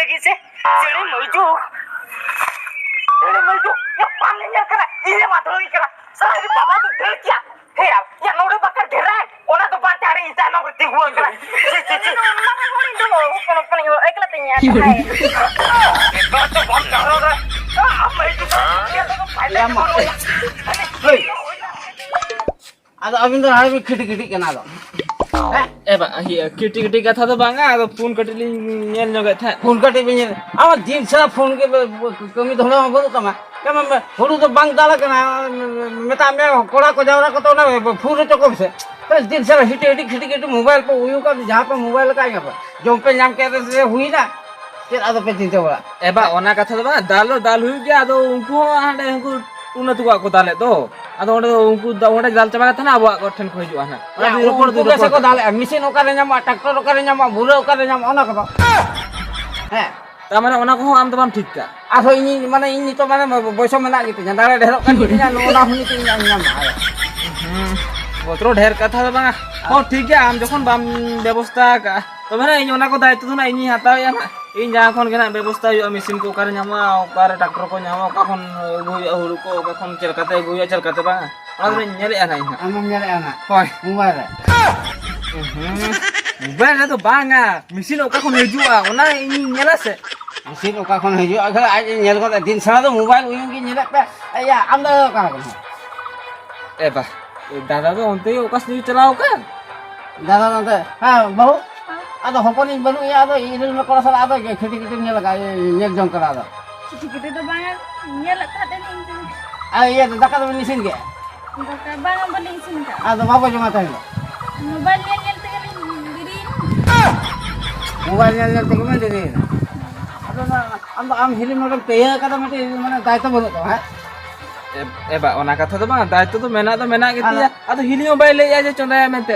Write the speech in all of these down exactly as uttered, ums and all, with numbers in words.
ᱜᱮᱥᱮ, ᱪᱮᱬᱮ ᱢᱟᱹᱭᱡᱩ᱾ ᱪᱮᱬᱮ ᱢᱟᱹᱭᱡᱩ, ᱭᱟ, ᱵᱟᱢ ᱧᱮᱧᱮᱞ ᱠᱟᱱᱟ? ᱤᱧ ᱨᱮ ᱢᱟ ᱫᱟᱹᱲ ᱠᱟᱱᱟ᱾ ᱥᱟᱞᱟ ᱨᱮ ᱵᱟᱵᱟ ᱫᱚ ᱫᱟᱹᱲ ᱠᱮᱭᱟ᱾ ᱦᱮᱸ, ᱭᱟ, ᱱᱚᱰᱮ ᱵᱟᱠᱟ ᱰᱷᱮᱨᱟᱭ, ᱚᱱᱟ ᱫᱚ ᱵᱟᱝ ᱪᱟᱲᱮ ᱤᱧ ᱛᱟᱭᱱᱚᱢ ᱨᱮ ᱛᱤᱸᱜᱩ ᱟᱠᱟᱱᱟ᱾ ᱪᱤ, ᱪᱤ, ᱪᱤ᱾ ᱚᱱᱟ ᱦᱚᱸ ᱤᱧ ᱫᱚ ᱦᱚᱯᱚᱱ ᱦᱚᱯᱚᱱ ᱤᱧ ᱮᱠᱞᱟ ᱛᱤᱧ ᱧᱮᱞ ᱠᱟᱜᱼᱟ᱾ ᱱᱤᱛᱚᱜ ᱫᱚ ᱵᱟᱢ ᱰᱟᱨᱚ ᱫᱟ᱾ ᱟᱢ ᱢᱟᱹᱭᱡᱩ ᱫᱚ ᱧᱮᱞ ᱛᱮᱫᱚ ᱯᱷᱟᱭᱫᱟ ᱭᱟᱢᱟ᱾ ᱵᱟᱹᱱᱩᱜᱼᱟ᱾ ᱦᱳᱭ᱾ ᱟᱫᱚ ᱟᱹᱵᱤᱱ ᱫᱚ ᱦᱟᱲᱟᱢ ᱠᱷᱤᱴᱤ ᱠᱷᱤᱴᱤᱜ ᱠᱟᱱᱟ ᱟᱫᱚ᱾ ᱦᱮᱸ? ᱮ ᱵᱟ, ᱤᱭᱟᱹ, ᱠᱷᱤᱴᱤ ᱠᱷᱤᱴᱤ ᱠᱟᱛᱷᱟ ᱫᱚ ᱵᱟᱝᱟ, ᱟᱫᱚ ᱯᱷᱳᱱ ᱠᱟᱹᱴᱤᱡ ᱞᱤᱧ ᱧᱮᱞ ᱧᱚᱜᱮᱫ ᱛᱟᱦᱮᱸᱫ᱾ ᱯᱷᱳᱱ ᱠᱟᱹᱴᱤᱡ ᱵᱤᱱ ᱧᱮᱞ, ᱟᱢᱟᱜ ᱫᱤᱱ ᱥᱟᱨᱟ ᱯᱷᱳᱱ ᱜᱮ ᱵᱮ-, ᱵᱮ-, ᱠᱟᱹᱢᱤ ᱫᱷᱚᱱᱫᱟ ᱢᱟ ᱵᱟᱹᱱᱩᱜ ᱛᱟᱢᱟ᱾ ᱠᱟᱢᱟ ᱢᱮ, ᱦᱩᱲᱩ ᱫᱚ ᱵᱟᱝ ᱫᱟᱞ ᱟᱠᱟᱱᱟ, ᱢᱮᱛᱟᱜ ᱢᱮ ᱠᱚᱲᱟ ᱠᱚ ᱡᱟᱣᱨᱟ ᱠᱟᱛᱮ ᱚᱱᱟ ᱯᱷᱳᱱ ᱦᱚᱪᱚ ᱠᱚᱢ ᱥᱮ᱾ ᱫᱤᱱ ᱥᱟᱨᱟ ᱦᱤᱴᱤ ᱦᱤᱴᱤ ᱠᱷᱤᱴᱤ ᱠᱷᱤᱴᱤ ᱢᱳᱵᱟᱭᱤᱞ ᱯᱮ ᱩᱭᱩ ᱠᱟᱜ, ᱡᱟᱦᱟᱸ ᱯᱮ ᱢᱳᱵᱟᱭᱤᱞ ᱠᱟᱜ ᱜᱮ ᱯᱮ᱾ ᱡᱚᱢ ᱯᱮ ᱧᱟᱢ ᱠᱮᱫ ᱨᱮ ᱦᱩᱭᱱᱟ, ᱪᱮᱫ ᱟᱫᱚ ᱯᱮ ᱪᱤᱱᱛᱟᱹ ᱵᱟᱲᱟ? ᱮ ᱵᱟ, ᱚᱱᱟ ᱠᱟᱛᱷᱟ ᱫᱚ ᱵᱟᱝ, ᱫᱟᱞ ᱫᱚ ᱫᱟᱞ ᱦᱩᱭᱩᱜ ᱜᱮᱭᱟ, ᱟᱫᱚ ᱩᱱᱠᱩ ᱦᱚᱸ ᱦᱟᱸᱰᱮ ᱩᱱᱠᱩ ᱩᱱᱟᱹ ᱛᱟᱠᱚᱣᱟᱜ ᱠᱚ ᱫᱟᱞᱮᱫ ᱫᱚ᱾ ᱟᱫᱚ ᱚᱸᱰᱮ ᱫᱚ ᱩᱱᱠᱩ ᱫᱟ-, ᱚᱸᱰᱮ ᱫᱟᱞ ᱪᱟᱵᱟ ᱠᱟᱛᱮ ᱱᱟ ᱟᱵᱚᱣᱟᱜ ᱠᱚ ᱴᱷᱮᱱ ᱠᱚ ᱦᱤᱡᱩᱜᱼᱟ ᱱᱟᱜ᱾ ᱚᱱᱟ ᱭᱟ, ᱫᱚ ᱨᱚᱯᱚᱲ ᱩᱱᱠᱩ ᱫᱚ ᱜᱮᱥᱮ ᱨᱚᱯᱚᱲ ᱠᱚ ᱠᱟᱛᱮ᱾ ᱫᱟᱞᱮᱜᱼᱟ᱾ ᱢᱮᱥᱤᱱ ᱚᱠᱟᱨᱮ ᱧᱟᱢᱚᱜᱼᱟ, ᱴᱨᱟᱠᱴᱚᱨ ᱚᱠᱟᱨᱮ ᱧᱟᱢᱚᱜᱼᱟ, ᱵᱩᱨᱟᱹ ᱚᱠᱟᱨᱮ ᱧᱟᱢᱚᱜᱼᱟ, ᱚᱱᱟ ᱠᱚᱫᱚ᱾ ᱦᱮᱸ᱾ ᱛᱟᱨ ᱢᱟᱱᱮ ᱚᱱᱟ ᱠᱚᱦᱚᱸ ᱟᱢ ᱫᱚ ᱵᱟᱢ ᱴᱷᱤᱠ ᱠᱟᱜ᱾ ᱟᱨᱦᱚᱸ ᱤᱧ, ᱢᱟᱱᱮ ᱤᱧ ᱱᱤᱛᱚᱜ ᱢᱟᱱᱮ ᱵᱚᱭᱥᱚ ᱢᱮᱱᱟᱜ ᱜᱮᱛᱤᱧᱟ, ᱫᱟᱲᱮ ᱰᱷᱮᱨᱚᱜ ᱠᱟᱱ ᱜᱮᱛᱤᱧᱟ, ᱱᱚᱜᱼᱚ ᱱᱟ ᱦᱚᱸ ᱱᱤᱛᱚᱜ ᱤᱧ ᱧᱟᱢ ᱧᱟᱢᱟ᱾ ᱦᱩᱸ, ᱵᱚᱛᱨᱚ ᱰᱷᱮᱨ ᱠᱟᱛᱷᱟ ᱫᱚ ᱵᱟᱝᱟ᱾ ᱦᱚᱸ, ᱴᱷᱤᱠ ᱜᱮᱭᱟ, ᱟᱢ ᱡᱚᱠᱷᱚᱱ ᱵᱟᱢ ᱵᱮᱵᱚᱥᱛᱷᱟ ᱟᱠᱟᱜᱼᱟ, ᱛᱚᱵᱮ ᱱᱟᱜ ᱤᱧ ᱚᱱᱟ ᱠᱚ ᱫᱟᱭᱤᱛᱛᱚ ᱫᱚ ᱱᱟᱜ ᱤᱧᱤᱧ ᱦᱟᱛᱟᱣᱮᱫᱼᱟ ᱱᱟᱜ᱾ ᱤᱧ ᱡᱟᱦᱟᱸ ᱠᱷᱚᱱ ᱜᱮ ᱱᱟᱜ ᱵᱮᱵᱚᱥᱛᱷᱟ ᱦᱩᱭᱩᱜᱼᱟ, ᱢᱮᱥᱤᱱ ᱠᱚ ᱚᱠᱟᱨᱮ ᱧᱟᱢᱚᱜᱼᱟ, ᱚᱠᱟᱨᱮ ᱴᱨᱟᱠᱴᱚᱨ ᱠᱚ ᱧᱟᱢᱚᱜᱼᱟ, ᱚᱠᱟ ᱠᱷᱚᱱ ᱟᱹᱜᱩ ᱦᱩᱭᱩᱜᱼᱟ ᱦᱩᱲᱩ ᱠᱚ, ᱚᱠᱟ ᱠᱷᱚᱱ ᱪᱮᱫ ᱞᱮᱠᱟᱛᱮ ᱟᱹᱜᱩ ᱦᱩᱭᱩᱜᱼᱟ, ᱪᱮᱫ ᱞᱮᱠᱟᱛᱮ ᱵᱟᱝᱟ, ᱚᱱᱟ ᱫᱚᱧ ᱧᱮᱞᱮᱫᱼᱟ ᱱᱟᱜ ᱤᱧ ᱦᱟᱸᱜ᱾ ᱟᱢᱮᱢ ᱧᱮᱞᱮᱫᱼᱟ ᱱᱟᱜ? ᱦᱳᱭ᱾ ᱢᱳᱵᱟᱭᱤᱞ ᱨᱮ? ᱩᱸᱦᱩᱸ᱾ ᱢᱳᱵᱟᱭᱤᱞ ᱨᱮᱫᱚ ᱵᱟᱝᱟ, ᱢᱮᱥᱤᱱ ᱚᱠᱟ ᱠᱷᱚᱱ ᱦᱤᱡᱩᱜᱼᱟ, ᱚᱱᱟ ᱤᱧᱤᱧ ᱧᱮᱞᱟ ᱥᱮ᱾ ᱢᱮᱥᱤᱱ ᱚᱠᱟ ᱠᱷᱚᱱ ᱦᱤᱡᱩᱜᱼᱟ, ᱟᱡ ᱮ ᱧᱮᱞ ᱜᱚᱫᱟ᱾ ᱫᱤᱱ ᱥᱟᱨᱟ ᱫᱚ ᱢᱳᱵᱟᱭᱤᱞ ᱩᱭᱩᱝ ᱜᱮ ᱧᱮᱞᱮᱫ ᱯᱮ᱾ ᱮᱭᱟ, ᱟᱢ ᱫᱚ ᱚᱠᱟ ᱠᱷᱚᱱ? ᱮ ᱵᱟ, ᱫᱟᱫᱟ ᱫᱚ ᱚᱱᱛᱮ ᱜᱮ ᱚᱠᱟ ᱥᱮᱫ ᱪᱟᱞᱟᱣ ᱟᱠᱟᱱ? ᱫᱟᱫᱟ ᱱᱚᱛᱮ, ᱦᱮᱸ, ᱵᱟᱹᱦᱩ? ᱟᱫᱚ ᱦᱚᱯᱚᱱᱤᱧ ᱵᱟᱹᱱᱩᱜ ᱮᱭᱟ, ᱟᱫᱚ ᱤᱨᱤᱞ ᱢᱮ ᱠᱚᱲᱟ ᱥᱟᱞᱟᱜ ᱟᱫᱚ ᱠᱷᱤᱴᱤ ᱠᱷᱤᱴᱤᱢ ᱧᱮᱞ ᱟᱠᱟᱫ, ᱧᱮᱞ ᱡᱚᱝ ᱠᱟᱱᱟ ᱟᱫᱚ᱾ ᱠᱷᱤᱴᱤ ᱠᱷᱤᱴᱤ ᱫᱚ ᱵᱟᱝᱟ, ᱧᱮᱞᱮᱫ ᱛᱟᱦᱮᱸᱫ ᱤᱧ᱾ ᱟᱨ ᱤᱭᱟᱹ, ᱫᱟᱠᱟ ᱫᱚᱵᱤᱱ ᱤᱥᱤᱱ ᱠᱮᱫᱼᱟ? ᱫᱟᱠᱟ ᱵᱟᱝᱟ, ᱵᱟᱹᱞᱤᱧ ᱤᱥᱤᱱ ᱟᱠᱟᱫᱼᱟ᱾ ᱟᱫᱚ ᱵᱟᱵᱚ ᱡᱚᱢᱟ ᱛᱮᱦᱮᱧ ᱫᱚ? ᱢᱳᱵᱟᱭᱤᱞ ᱧᱮᱞ ᱧᱮᱞ ᱛᱮᱜᱮ ᱞᱤᱧ ᱫᱮᱨᱤᱭᱮᱱᱟ᱾ ᱢᱳᱵᱟᱭᱤᱞ ᱧᱮᱞ ᱧᱮᱞ ᱛᱮᱜᱮ ᱵᱤᱱ ᱫᱮᱨᱤᱭᱮᱱᱟ? ᱟᱫᱚ ᱚᱱᱟ, ᱟᱢ ᱫᱚ, ᱟᱢ ᱦᱤᱞᱤ ᱱᱚᱰᱮᱢ ᱯᱮᱭᱟ ᱟᱠᱟᱫᱟ, ᱢᱤᱫᱴᱤᱡ ᱢᱟᱱᱮ ᱫᱟᱭᱤᱛᱛᱚ ᱵᱟᱹᱱᱩᱜ ᱛᱟᱢᱟ, ᱦᱮᱸ? ᱮ, ᱮ ᱵᱟ, ᱚᱱᱟ ᱠᱟᱛᱷᱟ ᱫᱚ ᱵᱟᱝ, ᱫᱟᱭᱤᱛᱛᱚ ᱫᱚ ᱢᱮᱱᱟᱜ ᱫᱚ ᱢᱮᱱᱟᱜ ᱜᱮᱛᱤᱧᱟ᱾ ᱟᱫᱚ ᱦᱤᱞᱤ ᱦᱚᱸ ᱵᱟᱭ ᱞᱟᱹᱭᱮᱜᱼᱟ ᱡᱮ ᱪᱚᱸᱫᱟᱭᱟ ᱢᱮᱱᱛᱮ᱾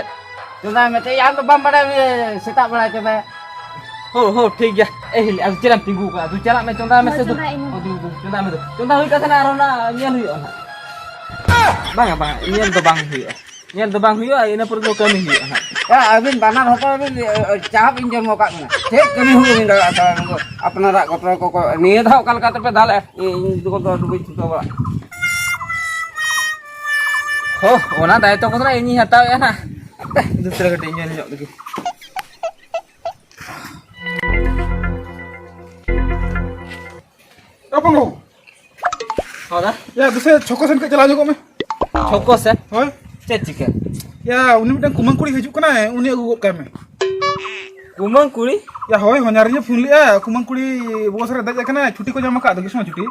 ᱪᱚᱸᱫᱟᱭ ᱢᱮᱱᱛᱮ, ᱟᱢ ᱫᱚ ᱵᱟᱢ ᱵᱟᱲᱟᱭᱟ ᱩᱱᱤ ᱥᱮᱛᱟᱜ ᱵᱮᱲᱟ ᱪᱚᱸᱫᱟᱭᱟ? ᱦᱳ, ᱦᱳ, ᱴᱷᱤᱠ ᱜᱮᱭᱟ᱾ ᱮ ᱦᱤᱞᱤ, ᱟᱫᱚ ᱪᱮᱫ ᱮᱢ ᱛᱤᱸᱜᱩ ᱠᱚᱜᱼᱟ? ᱫᱩ ᱪᱟᱞᱟᱜ ᱢᱮ, ᱪᱚᱸᱫᱟ ᱢᱮ ᱦᱳᱭ, ᱥᱮ ᱫᱩ᱾ ᱪᱚᱸᱫᱟᱭ ᱤᱧ᱾ ᱦᱳ, ᱫᱩ, ᱫᱩ, ᱪᱚᱸᱫᱟ ᱢᱮ ᱫᱩ᱾ ᱪᱚᱸᱫᱟ ᱦᱩᱭ ᱠᱟᱛᱮ ᱱᱟᱜ ᱟᱨᱦᱚᱸ ᱱᱟᱜ ᱧᱮᱞ ᱦᱩᱭᱩᱜᱼᱟ ᱱᱟᱜ᱾ ᱵᱟᱝᱟ, ᱵᱟᱝᱟ, ᱧᱮᱞ ᱫᱚ ᱵᱟᱝ ᱦᱩᱭᱩᱜᱼᱟ᱾ ᱧᱮᱞ ᱫᱚ ᱵᱟᱝ ᱦᱩᱭᱩᱜᱼᱟ, ᱤᱱᱟᱹ ᱯᱚᱨᱮ ᱫᱚ ᱠᱟᱹᱢᱤ ᱦᱩᱭᱩᱜᱼᱟ ᱦᱟᱸᱜ᱾ ᱮ, ᱟᱹᱵᱤᱱ ᱵᱟᱱᱟᱨ ᱦᱚᱯᱚᱱ ᱵᱤᱱ, ᱮ, ᱮ, ᱪᱟᱦᱟᱵ ᱤᱧ ᱡᱚᱱᱢᱚ ᱟᱠᱟᱫ ᱵᱤᱱᱟ᱾ ᱪᱮᱫ ᱠᱟᱹᱢᱤ ᱦᱚᱸ ᱵᱟᱹᱵᱤᱱ ᱫᱟᱲᱮᱭᱟᱜᱼᱟ ᱛᱟᱦᱚᱞᱮ ᱱᱩᱠᱩ ᱟᱯᱱᱟᱨᱟᱜ ᱜᱚᱛᱨᱚ ᱠᱚᱠᱚ, ᱱᱤᱭᱟᱹ ᱫᱷᱟᱣ ᱚᱠᱟ ᱞᱮᱠᱟ ᱛᱮᱯᱮ ᱫᱟᱞᱮᱜᱼᱟ? ᱤᱧ ᱫᱚ ᱫᱚ ᱵᱟᱹᱧ ᱪᱷᱩᱴᱟᱹᱣ ᱵᱟᱲᱟᱜ᱾ ᱦᱳ, ᱚᱱᱟ ᱫᱟᱭᱤᱛᱛᱚ ᱠᱚᱫᱚ ᱱᱟᱜ ᱤᱧᱤᱧ ᱦᱟᱛᱟᱣᱮᱜᱼᱟ ᱱᱟᱜ᱾ ᱦᱟᱯᱮ, ᱫᱩᱥᱨᱟᱹ ᱠᱟᱹᱴᱤᱡ ᱧᱮᱞ ᱧᱚᱜ ᱞᱮᱜᱮ᱾ ᱮ ᱯᱟᱹᱞᱩ᱾ ᱦᱚᱸ ᱫᱟ᱾ ᱭᱟ, ᱫᱩᱥᱮ ᱪᱷᱚᱠᱚ ᱥᱮᱱ ᱠᱟᱹᱡ ᱪᱟᱞᱟᱣ ᱧᱚᱜᱚᱜ ᱢᱮ᱾ ᱪᱷᱚᱠᱚ ᱥᱮᱱ? ᱦᱳᱭ᱾ ᱪᱮᱫ ᱪᱤᱠᱟᱹ? ᱭᱟ, ᱩᱱᱤ ᱢᱤᱫᱴᱟᱝ ᱠᱩᱢᱟᱹᱝ ᱠᱩᱲᱤ ᱦᱤᱡᱩᱜ ᱠᱟᱱᱟᱭ, ᱩᱱᱤ ᱟᱹᱜᱩ ᱜᱚᱫ ᱠᱟᱭ ᱢᱮ᱾ ᱠᱩᱢᱟᱹᱝ ᱠᱩᱲᱤ? ᱭᱟ, ᱦᱳᱭ, ᱦᱚᱧᱦᱟᱨᱤᱧ ᱮ ᱯᱷᱳᱱ ᱞᱮᱜᱼᱟ, ᱠᱩᱢᱟᱹᱝ ᱠᱩᱲᱤ ᱵᱚᱥ ᱨᱮ ᱫᱮᱡ ᱟᱠᱟᱱᱟᱭ, ᱪᱷᱩᱴᱤ ᱠᱚ ᱧᱟᱢ ᱟᱠᱟᱫ, ᱜᱨᱤᱥᱢᱚ ᱪᱷᱩᱴᱤ᱾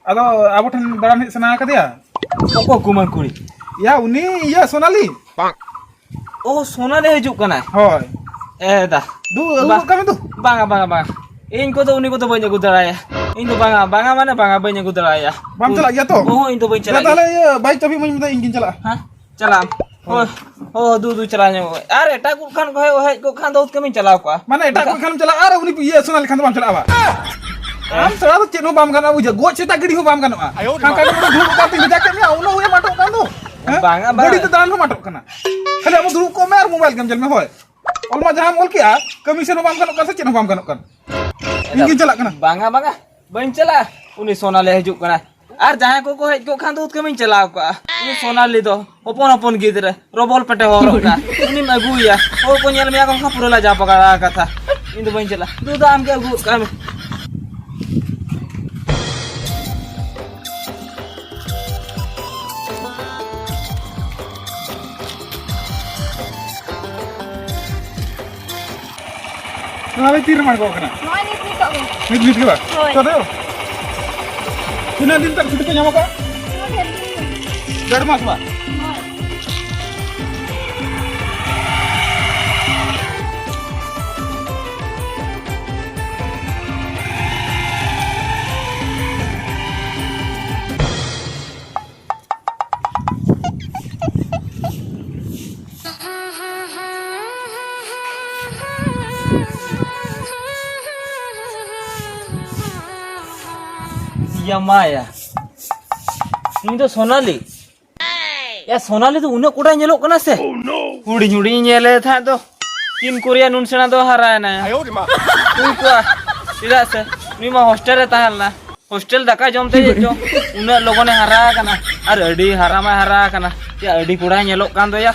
ᱟᱫᱚ ᱟᱵᱚ ᱴᱷᱮᱱ ᱫᱟᱬᱟᱱ ᱦᱮᱡ ᱥᱟᱱᱟ ᱟᱠᱟᱫᱮᱭᱟ᱾ ᱚᱠᱚᱭ ᱠᱩᱢᱟᱹᱝ ᱠᱩᱲᱤ? ᱭᱟ, ᱩᱱᱤ, ᱤᱭᱟᱹ, ᱥᱳᱱᱟᱞᱤ᱾ ᱚ, ᱥᱳᱱᱟᱞᱤ ᱦᱤᱡᱩᱜ ᱠᱟᱱᱟᱭ? ᱦᱳᱭ᱾ ᱮ ᱫᱟ᱾ ᱫᱩ, ᱟᱹᱜᱩ ᱵᱟ-, ᱜᱚᱫ ᱠᱟᱜ ᱢᱮ ᱫᱩ᱾ ᱵᱟᱝᱟ, ᱵᱟᱝᱟ, ᱵᱟᱝᱟ᱾ ᱤᱧ ᱠᱚᱫᱚ ᱩᱱᱤ ᱠᱚᱫᱚ ᱵᱟᱹᱧ ᱟᱹᱜᱩ ᱫᱟᱲᱮᱟᱭᱟ᱾ ᱤᱧ ᱫᱚ ᱵᱟᱝᱟ, ᱵᱟᱝᱟ ᱢᱟᱱᱮ ᱵᱟᱝᱟ, ᱵᱟᱹᱧ ᱟᱹᱜᱩ ᱫᱟᱲᱮᱟᱭᱟ᱾ ᱵᱟᱢ ᱪᱟᱞᱟᱜ ᱜᱮᱭᱟ ᱛᱚ? ᱚᱦᱚᱸ, ᱤᱧ ᱫᱚ ᱵᱟᱹᱧ ᱫᱟ, ᱪᱟᱞᱟᱜ ᱜᱮᱭᱟ᱾ ᱛᱟᱦᱞᱮ ᱤᱭᱟᱹ, ᱵᱟᱭᱤᱠ ᱪᱟᱵᱤ ᱤᱢᱟᱹᱧ ᱢᱮ, ᱤᱧ ᱜᱤᱧ ᱪᱟᱞᱟᱜᱼᱟ᱾ ᱦᱮᱸ? ᱪᱟᱞᱟᱜ ᱟᱢ? ᱦᱳᱭ᱾ ᱦᱳᱭ᱾ ᱚ, ᱫᱩ, ᱫᱩ, ᱪᱟᱞᱟᱣ ᱧᱚᱜᱚᱜ ᱢᱮ᱾ ᱟᱨ ᱮᱴᱟᱜ ᱠᱚ ᱠᱷᱟᱱ ᱠᱚ ᱦᱮᱡ, ᱦᱮᱡ ᱠᱚᱜ ᱠᱷᱟᱱ ᱫᱚ ᱩᱛᱠᱟᱹᱢᱤᱧ ᱪᱟᱞᱟᱣ ᱠᱚᱜᱼᱟ᱾ ᱢᱟᱱᱮ ᱮᱴᱟᱜ ᱠᱚ ᱠᱷᱟᱱᱮᱢ ᱪᱟᱞᱟᱜᱼᱟ ᱟᱨ ᱩᱱᱤ ᱤᱭᱟᱹ ᱥᱳᱱᱟᱞᱤ ᱠᱷᱟᱱ ᱫᱚ ᱵᱟᱢ ᱪᱟᱞᱟᱜᱼᱟ ᱵᱟ? ᱟᱢ ᱪᱷᱟᱲᱟ ᱫᱚ ᱪᱮᱫ ᱦᱚᱸ ᱵᱟᱢ ᱜᱟᱱᱚᱜᱼᱟ, ᱵᱩᱡᱷᱟᱹᱣ? ᱜᱚᱡ ᱥᱮᱛᱟ ᱜᱤᱰᱤ ᱦᱚᱸ ᱵᱟᱢ ᱜᱟᱱᱚᱜᱼᱟ᱾ ᱟᱭᱳ ᱨᱮ ᱠᱷᱟᱱ ᱢᱟ᱾ ᱠᱷᱟᱱ ᱫᱩᱲᱩᱵ ᱠᱟᱛᱮ ᱵᱷᱮᱡᱟ ᱠᱮᱫ ᱢᱮᱭᱟ, ᱩᱱᱟᱹᱜ ᱦᱚᱸ ᱮᱢ ᱟᱴᱚᱜ ᱠᱟᱱ ᱫᱚ᱾ ᱦᱮᱸ? ᱵᱟᱝᱟ, ᱵᱟᱝᱟ᱾ ᱜᱟᱹᱰᱤ ᱛᱮ ᱫᱟᱬᱟᱱ ᱦᱚᱸᱢ ᱟᱴᱚᱜ ᱠᱟᱱᱟ᱾ ᱠᱷᱟᱹᱞᱤ ᱟᱢ ᱫᱩᱲᱩᱵ ᱠᱚᱜ ᱢᱮ ᱟᱨ ᱢᱳᱵᱟᱭᱤᱞ ᱜᱮᱢ ᱧᱮᱞ ᱢᱮ, ᱦᱳᱭ᱾ ᱚᱞ ᱢᱟ ᱡᱟᱦᱟᱸᱢ ᱚᱞ ᱠᱮᱜᱼᱟ, ᱠᱟᱹᱢᱤ ᱥᱮᱱ ᱦᱚᱸ ᱵᱟᱢ ᱜᱟᱱᱚᱜ ᱠᱟᱱ ᱥᱮ ᱪᱮᱫ ᱦᱚᱸ ᱵᱟᱢ ᱜᱟᱱᱚᱜ ᱠᱟᱱ᱾ ᱤᱧ ᱜᱤᱧ ᱪᱟᱞᱟᱜ ᱠᱟᱱᱟ᱾ ᱵᱟᱝᱟ, ᱵᱟᱝᱟ, ᱵᱟᱹᱧ ᱪᱟᱞᱟᱜᱼᱟ᱾ ᱩᱱᱤ ᱥᱳᱱᱟᱞᱤ ᱦᱤᱡᱩᱜ ᱠᱟᱱᱟ᱾ ᱟᱨ ᱡᱟᱦᱟᱸᱭ ᱠᱚᱠᱚ ᱦᱮᱡ ᱠᱚᱜ ᱠᱷᱟᱱ ᱫᱚ ᱩᱛᱠᱟᱹᱢᱤᱧ ᱪᱟᱞᱟᱣ ᱠᱚᱜᱼᱟ᱾ ᱩᱱᱤ ᱥᱳᱱᱟᱞᱤ ᱫᱚ ᱦᱚᱯᱚᱱ ᱦᱚᱯᱚᱱ ᱜᱤᱫᱽᱨᱟᱹ, ᱨᱚᱵᱚᱞ ᱯᱮᱴᱮ ᱦᱚᱨᱚᱜ ᱠᱟᱜᱼᱟ᱾ ᱩᱱᱤᱢ ᱟᱹᱜᱩᱭᱟ, ᱦᱚᱲ ᱠᱚ ᱧᱮᱞ ᱢᱮᱭᱟ ᱠᱚ, ᱮᱱᱠᱷᱟᱱ ᱯᱩᱨᱟᱹ ᱞᱟᱡᱟ ᱯᱟᱠᱲᱟ ᱠᱟᱛᱷᱟ᱾ ᱤᱧ ᱫᱚ ᱵᱟᱹᱧ ᱪᱟᱞᱟᱜᱼᱟ᱾ ᱫᱩ ᱫᱚ ᱟᱢ ᱜᱮ ᱟᱹᱜᱩ ᱜᱚᱫ ᱠᱟᱜ ᱢᱮ᱾ ᱱᱚᱣᱟ ᱫᱚ ᱛᱤ ᱨᱮᱢ ᱟᱬᱜᱚ ᱠᱟᱱᱟ? ᱱᱚᱜᱼᱚᱭ ᱱᱤᱛ ᱱᱤᱛᱚᱜ ᱜᱮ᱾ ᱱᱤᱛ ᱱᱤᱛ ᱜᱮ ᱵᱟᱝ? ᱦᱳᱭ᱾ ᱛᱚ ᱫᱮᱣ, ᱛᱤᱱᱟᱹᱜ ᱫᱤᱱ ᱛᱟᱨ ᱪᱷᱩᱴᱤ ᱯᱮ ᱧᱟᱢ ᱟᱠᱟᱫ? ᱰᱮᱲ ᱢᱟᱥ ᱵᱟᱝ? ᱦᱳᱭ᱾ ᱭᱟ ᱢᱟᱭᱟ, ᱱᱩᱭ ᱫᱚ ᱥᱳᱱᱟᱞᱤ᱾ ᱮ, ᱥᱳᱱᱟᱞᱤ ᱫᱚ ᱩᱱᱟᱹᱜ ᱠᱚᱲᱟᱭ ᱧᱮᱞᱚᱜ ᱠᱟᱱᱟ ᱥᱮ? ᱦᱩᱰᱤᱧ ᱦᱩᱰᱤᱧ ᱧᱮᱞᱮ ᱛᱟᱦᱮᱸᱫ ᱫᱚ᱾ ᱛᱤᱱ ᱠᱚᱨᱮᱭᱟ ᱱᱩᱱ ᱥᱮᱬᱟ ᱫᱚ ᱦᱟᱨᱟᱭᱮᱱᱟ᱾ ᱦᱩᱭ ᱠᱚᱜᱼᱟ᱾ ᱪᱮᱫᱟᱜ ᱥᱮ ᱱᱩᱭ ᱢᱟ ᱦᱳᱥᱴᱮᱞ ᱨᱮ ᱛᱟᱦᱮᱸ ᱞᱮᱱᱟ᱾ ᱦᱳᱥᱴᱮᱞ ᱫᱟᱠᱟ ᱡᱚᱢ ᱛᱮ ᱪᱮᱫ ᱪᱚ ᱩᱱᱟᱹᱜ ᱞᱚᱜᱚᱱᱮ ᱦᱟᱨᱟ ᱟᱠᱟᱱᱟ᱾ ᱟᱨ ᱟᱹᱰᱤ ᱦᱟᱨᱟ ᱢᱟᱭ ᱦᱟᱨᱟ ᱟᱠᱟᱱᱟ᱾ ᱭᱟ, ᱟᱹᱰᱤ ᱠᱚᱲᱟᱭ ᱧᱮᱞᱚᱜ ᱠᱟᱱ ᱫᱚᱭᱟ᱾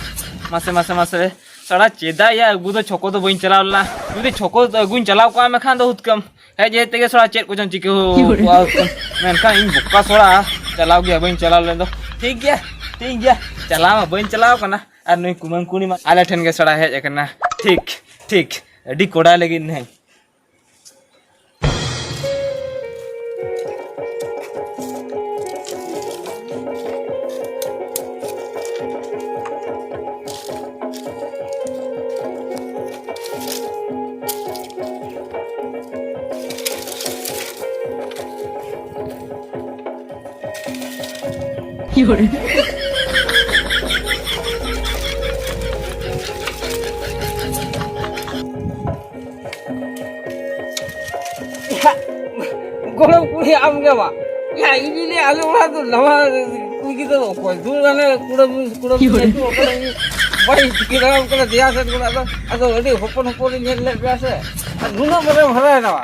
ᱢᱟᱥᱮ, ᱢᱟᱥᱮ, ᱢᱟᱥᱮ᱾ ᱥᱟᱲᱟ ᱪᱮᱫᱟᱜ ᱭᱟ, ᱟᱹᱜᱩ ᱫᱚ ᱪᱷᱚᱠᱚ ᱫᱚ ᱵᱟᱹᱧ ᱪᱟᱞᱟᱣ ᱞᱮᱱᱟ᱾ ᱡᱩᱫᱤ ᱪᱷᱚᱠᱚ ᱟᱹᱜᱩᱧ ᱪᱟᱞᱟᱣ ᱠᱚᱜᱼᱟ, ᱢᱮᱱᱠᱷᱟᱱ ᱫᱚ ᱦᱩᱛᱠᱟᱹᱢ᱾ ᱦᱮᱡ ᱦᱮᱡ ᱛᱮᱜᱮ ᱥᱟᱲᱟ ᱪᱮᱫ ᱠᱚᱪᱚᱝ ᱪᱤᱠᱟᱹ ᱠᱚᱜᱼᱟ ᱦᱩᱛᱠᱟᱹᱢ᱾ ᱢᱮᱱᱠᱷᱟᱱ ᱤᱧ ᱵᱚᱠᱟ ᱥᱟᱲᱟ ᱪᱟᱞᱟᱣ ᱜᱮᱭᱟ, ᱵᱟᱹᱧ ᱪᱟᱞᱟᱣ ᱞᱮᱱ ᱫᱚ᱾ ᱴᱷᱤᱠ ᱜᱮᱭᱟ, ᱴᱷᱤᱠ ᱜᱮᱭᱟ, ᱪᱟᱞᱟᱣ ᱢᱟ ᱵᱟᱹᱧ ᱪᱟᱞᱟᱣ ᱠᱟᱱᱟ᱾ ᱟᱨ ᱱᱩᱭ ᱠᱩᱢᱟᱹᱝ ᱠᱩᱲᱤ ᱢᱟ ᱟᱞᱮ ᱴᱷᱮᱱ ᱜᱮ ᱥᱟᱲᱟ ᱦᱮᱡ ᱟᱠᱟᱱᱟ᱾ ᱴᱷᱤᱠ, ᱴᱷᱤᱠ, ᱟᱹᱰᱤ ᱠᱚᱲᱟ ᱞᱟᱹᱜᱤᱫ ᱱᱟᱦᱟᱜ᱾ ᱜᱚᱲᱚᱢ ᱠᱩᱲᱤ ᱟᱢ ᱜᱮ ᱵᱟ? ᱭᱟ, ᱤᱧ ᱞᱟᱹᱭᱟ, ᱟᱞᱮ ᱚᱲᱟᱜ ᱫᱚ ᱱᱟᱣᱟ ᱠᱩᱲᱤ ᱜᱤᱫᱽᱨᱟᱹ ᱫᱚ ᱚᱠᱚᱭ? ᱫᱩ ᱦᱟᱱᱮ ᱠᱩᱲᱟᱹ ᱢᱩ-, ᱠᱩᱲᱟᱹ ᱢᱩ-, ᱟᱹᱛᱩ ᱚᱠᱟᱨᱮ ᱤᱧ ᱵᱟᱭ ᱪᱤᱠᱟᱹ ᱫᱟᱲᱮᱭᱟᱜ ᱠᱟᱱᱟ, ᱫᱮᱭᱟ ᱥᱮᱫ ᱠᱷᱚᱱᱟᱜ ᱫᱚ᱾ ᱟᱫᱚ ᱟᱹᱰᱤ ᱦᱚᱯᱚᱱ ᱦᱚᱯᱚᱱ ᱤᱧ ᱧᱮᱞ ᱞᱮᱫ ᱯᱮᱭᱟ ᱥᱮ, ᱟᱨ ᱱᱩᱱᱟᱹᱜ ᱢᱟᱨᱮᱢ ᱦᱟᱨᱟᱭᱮᱱᱟ ᱵᱟ?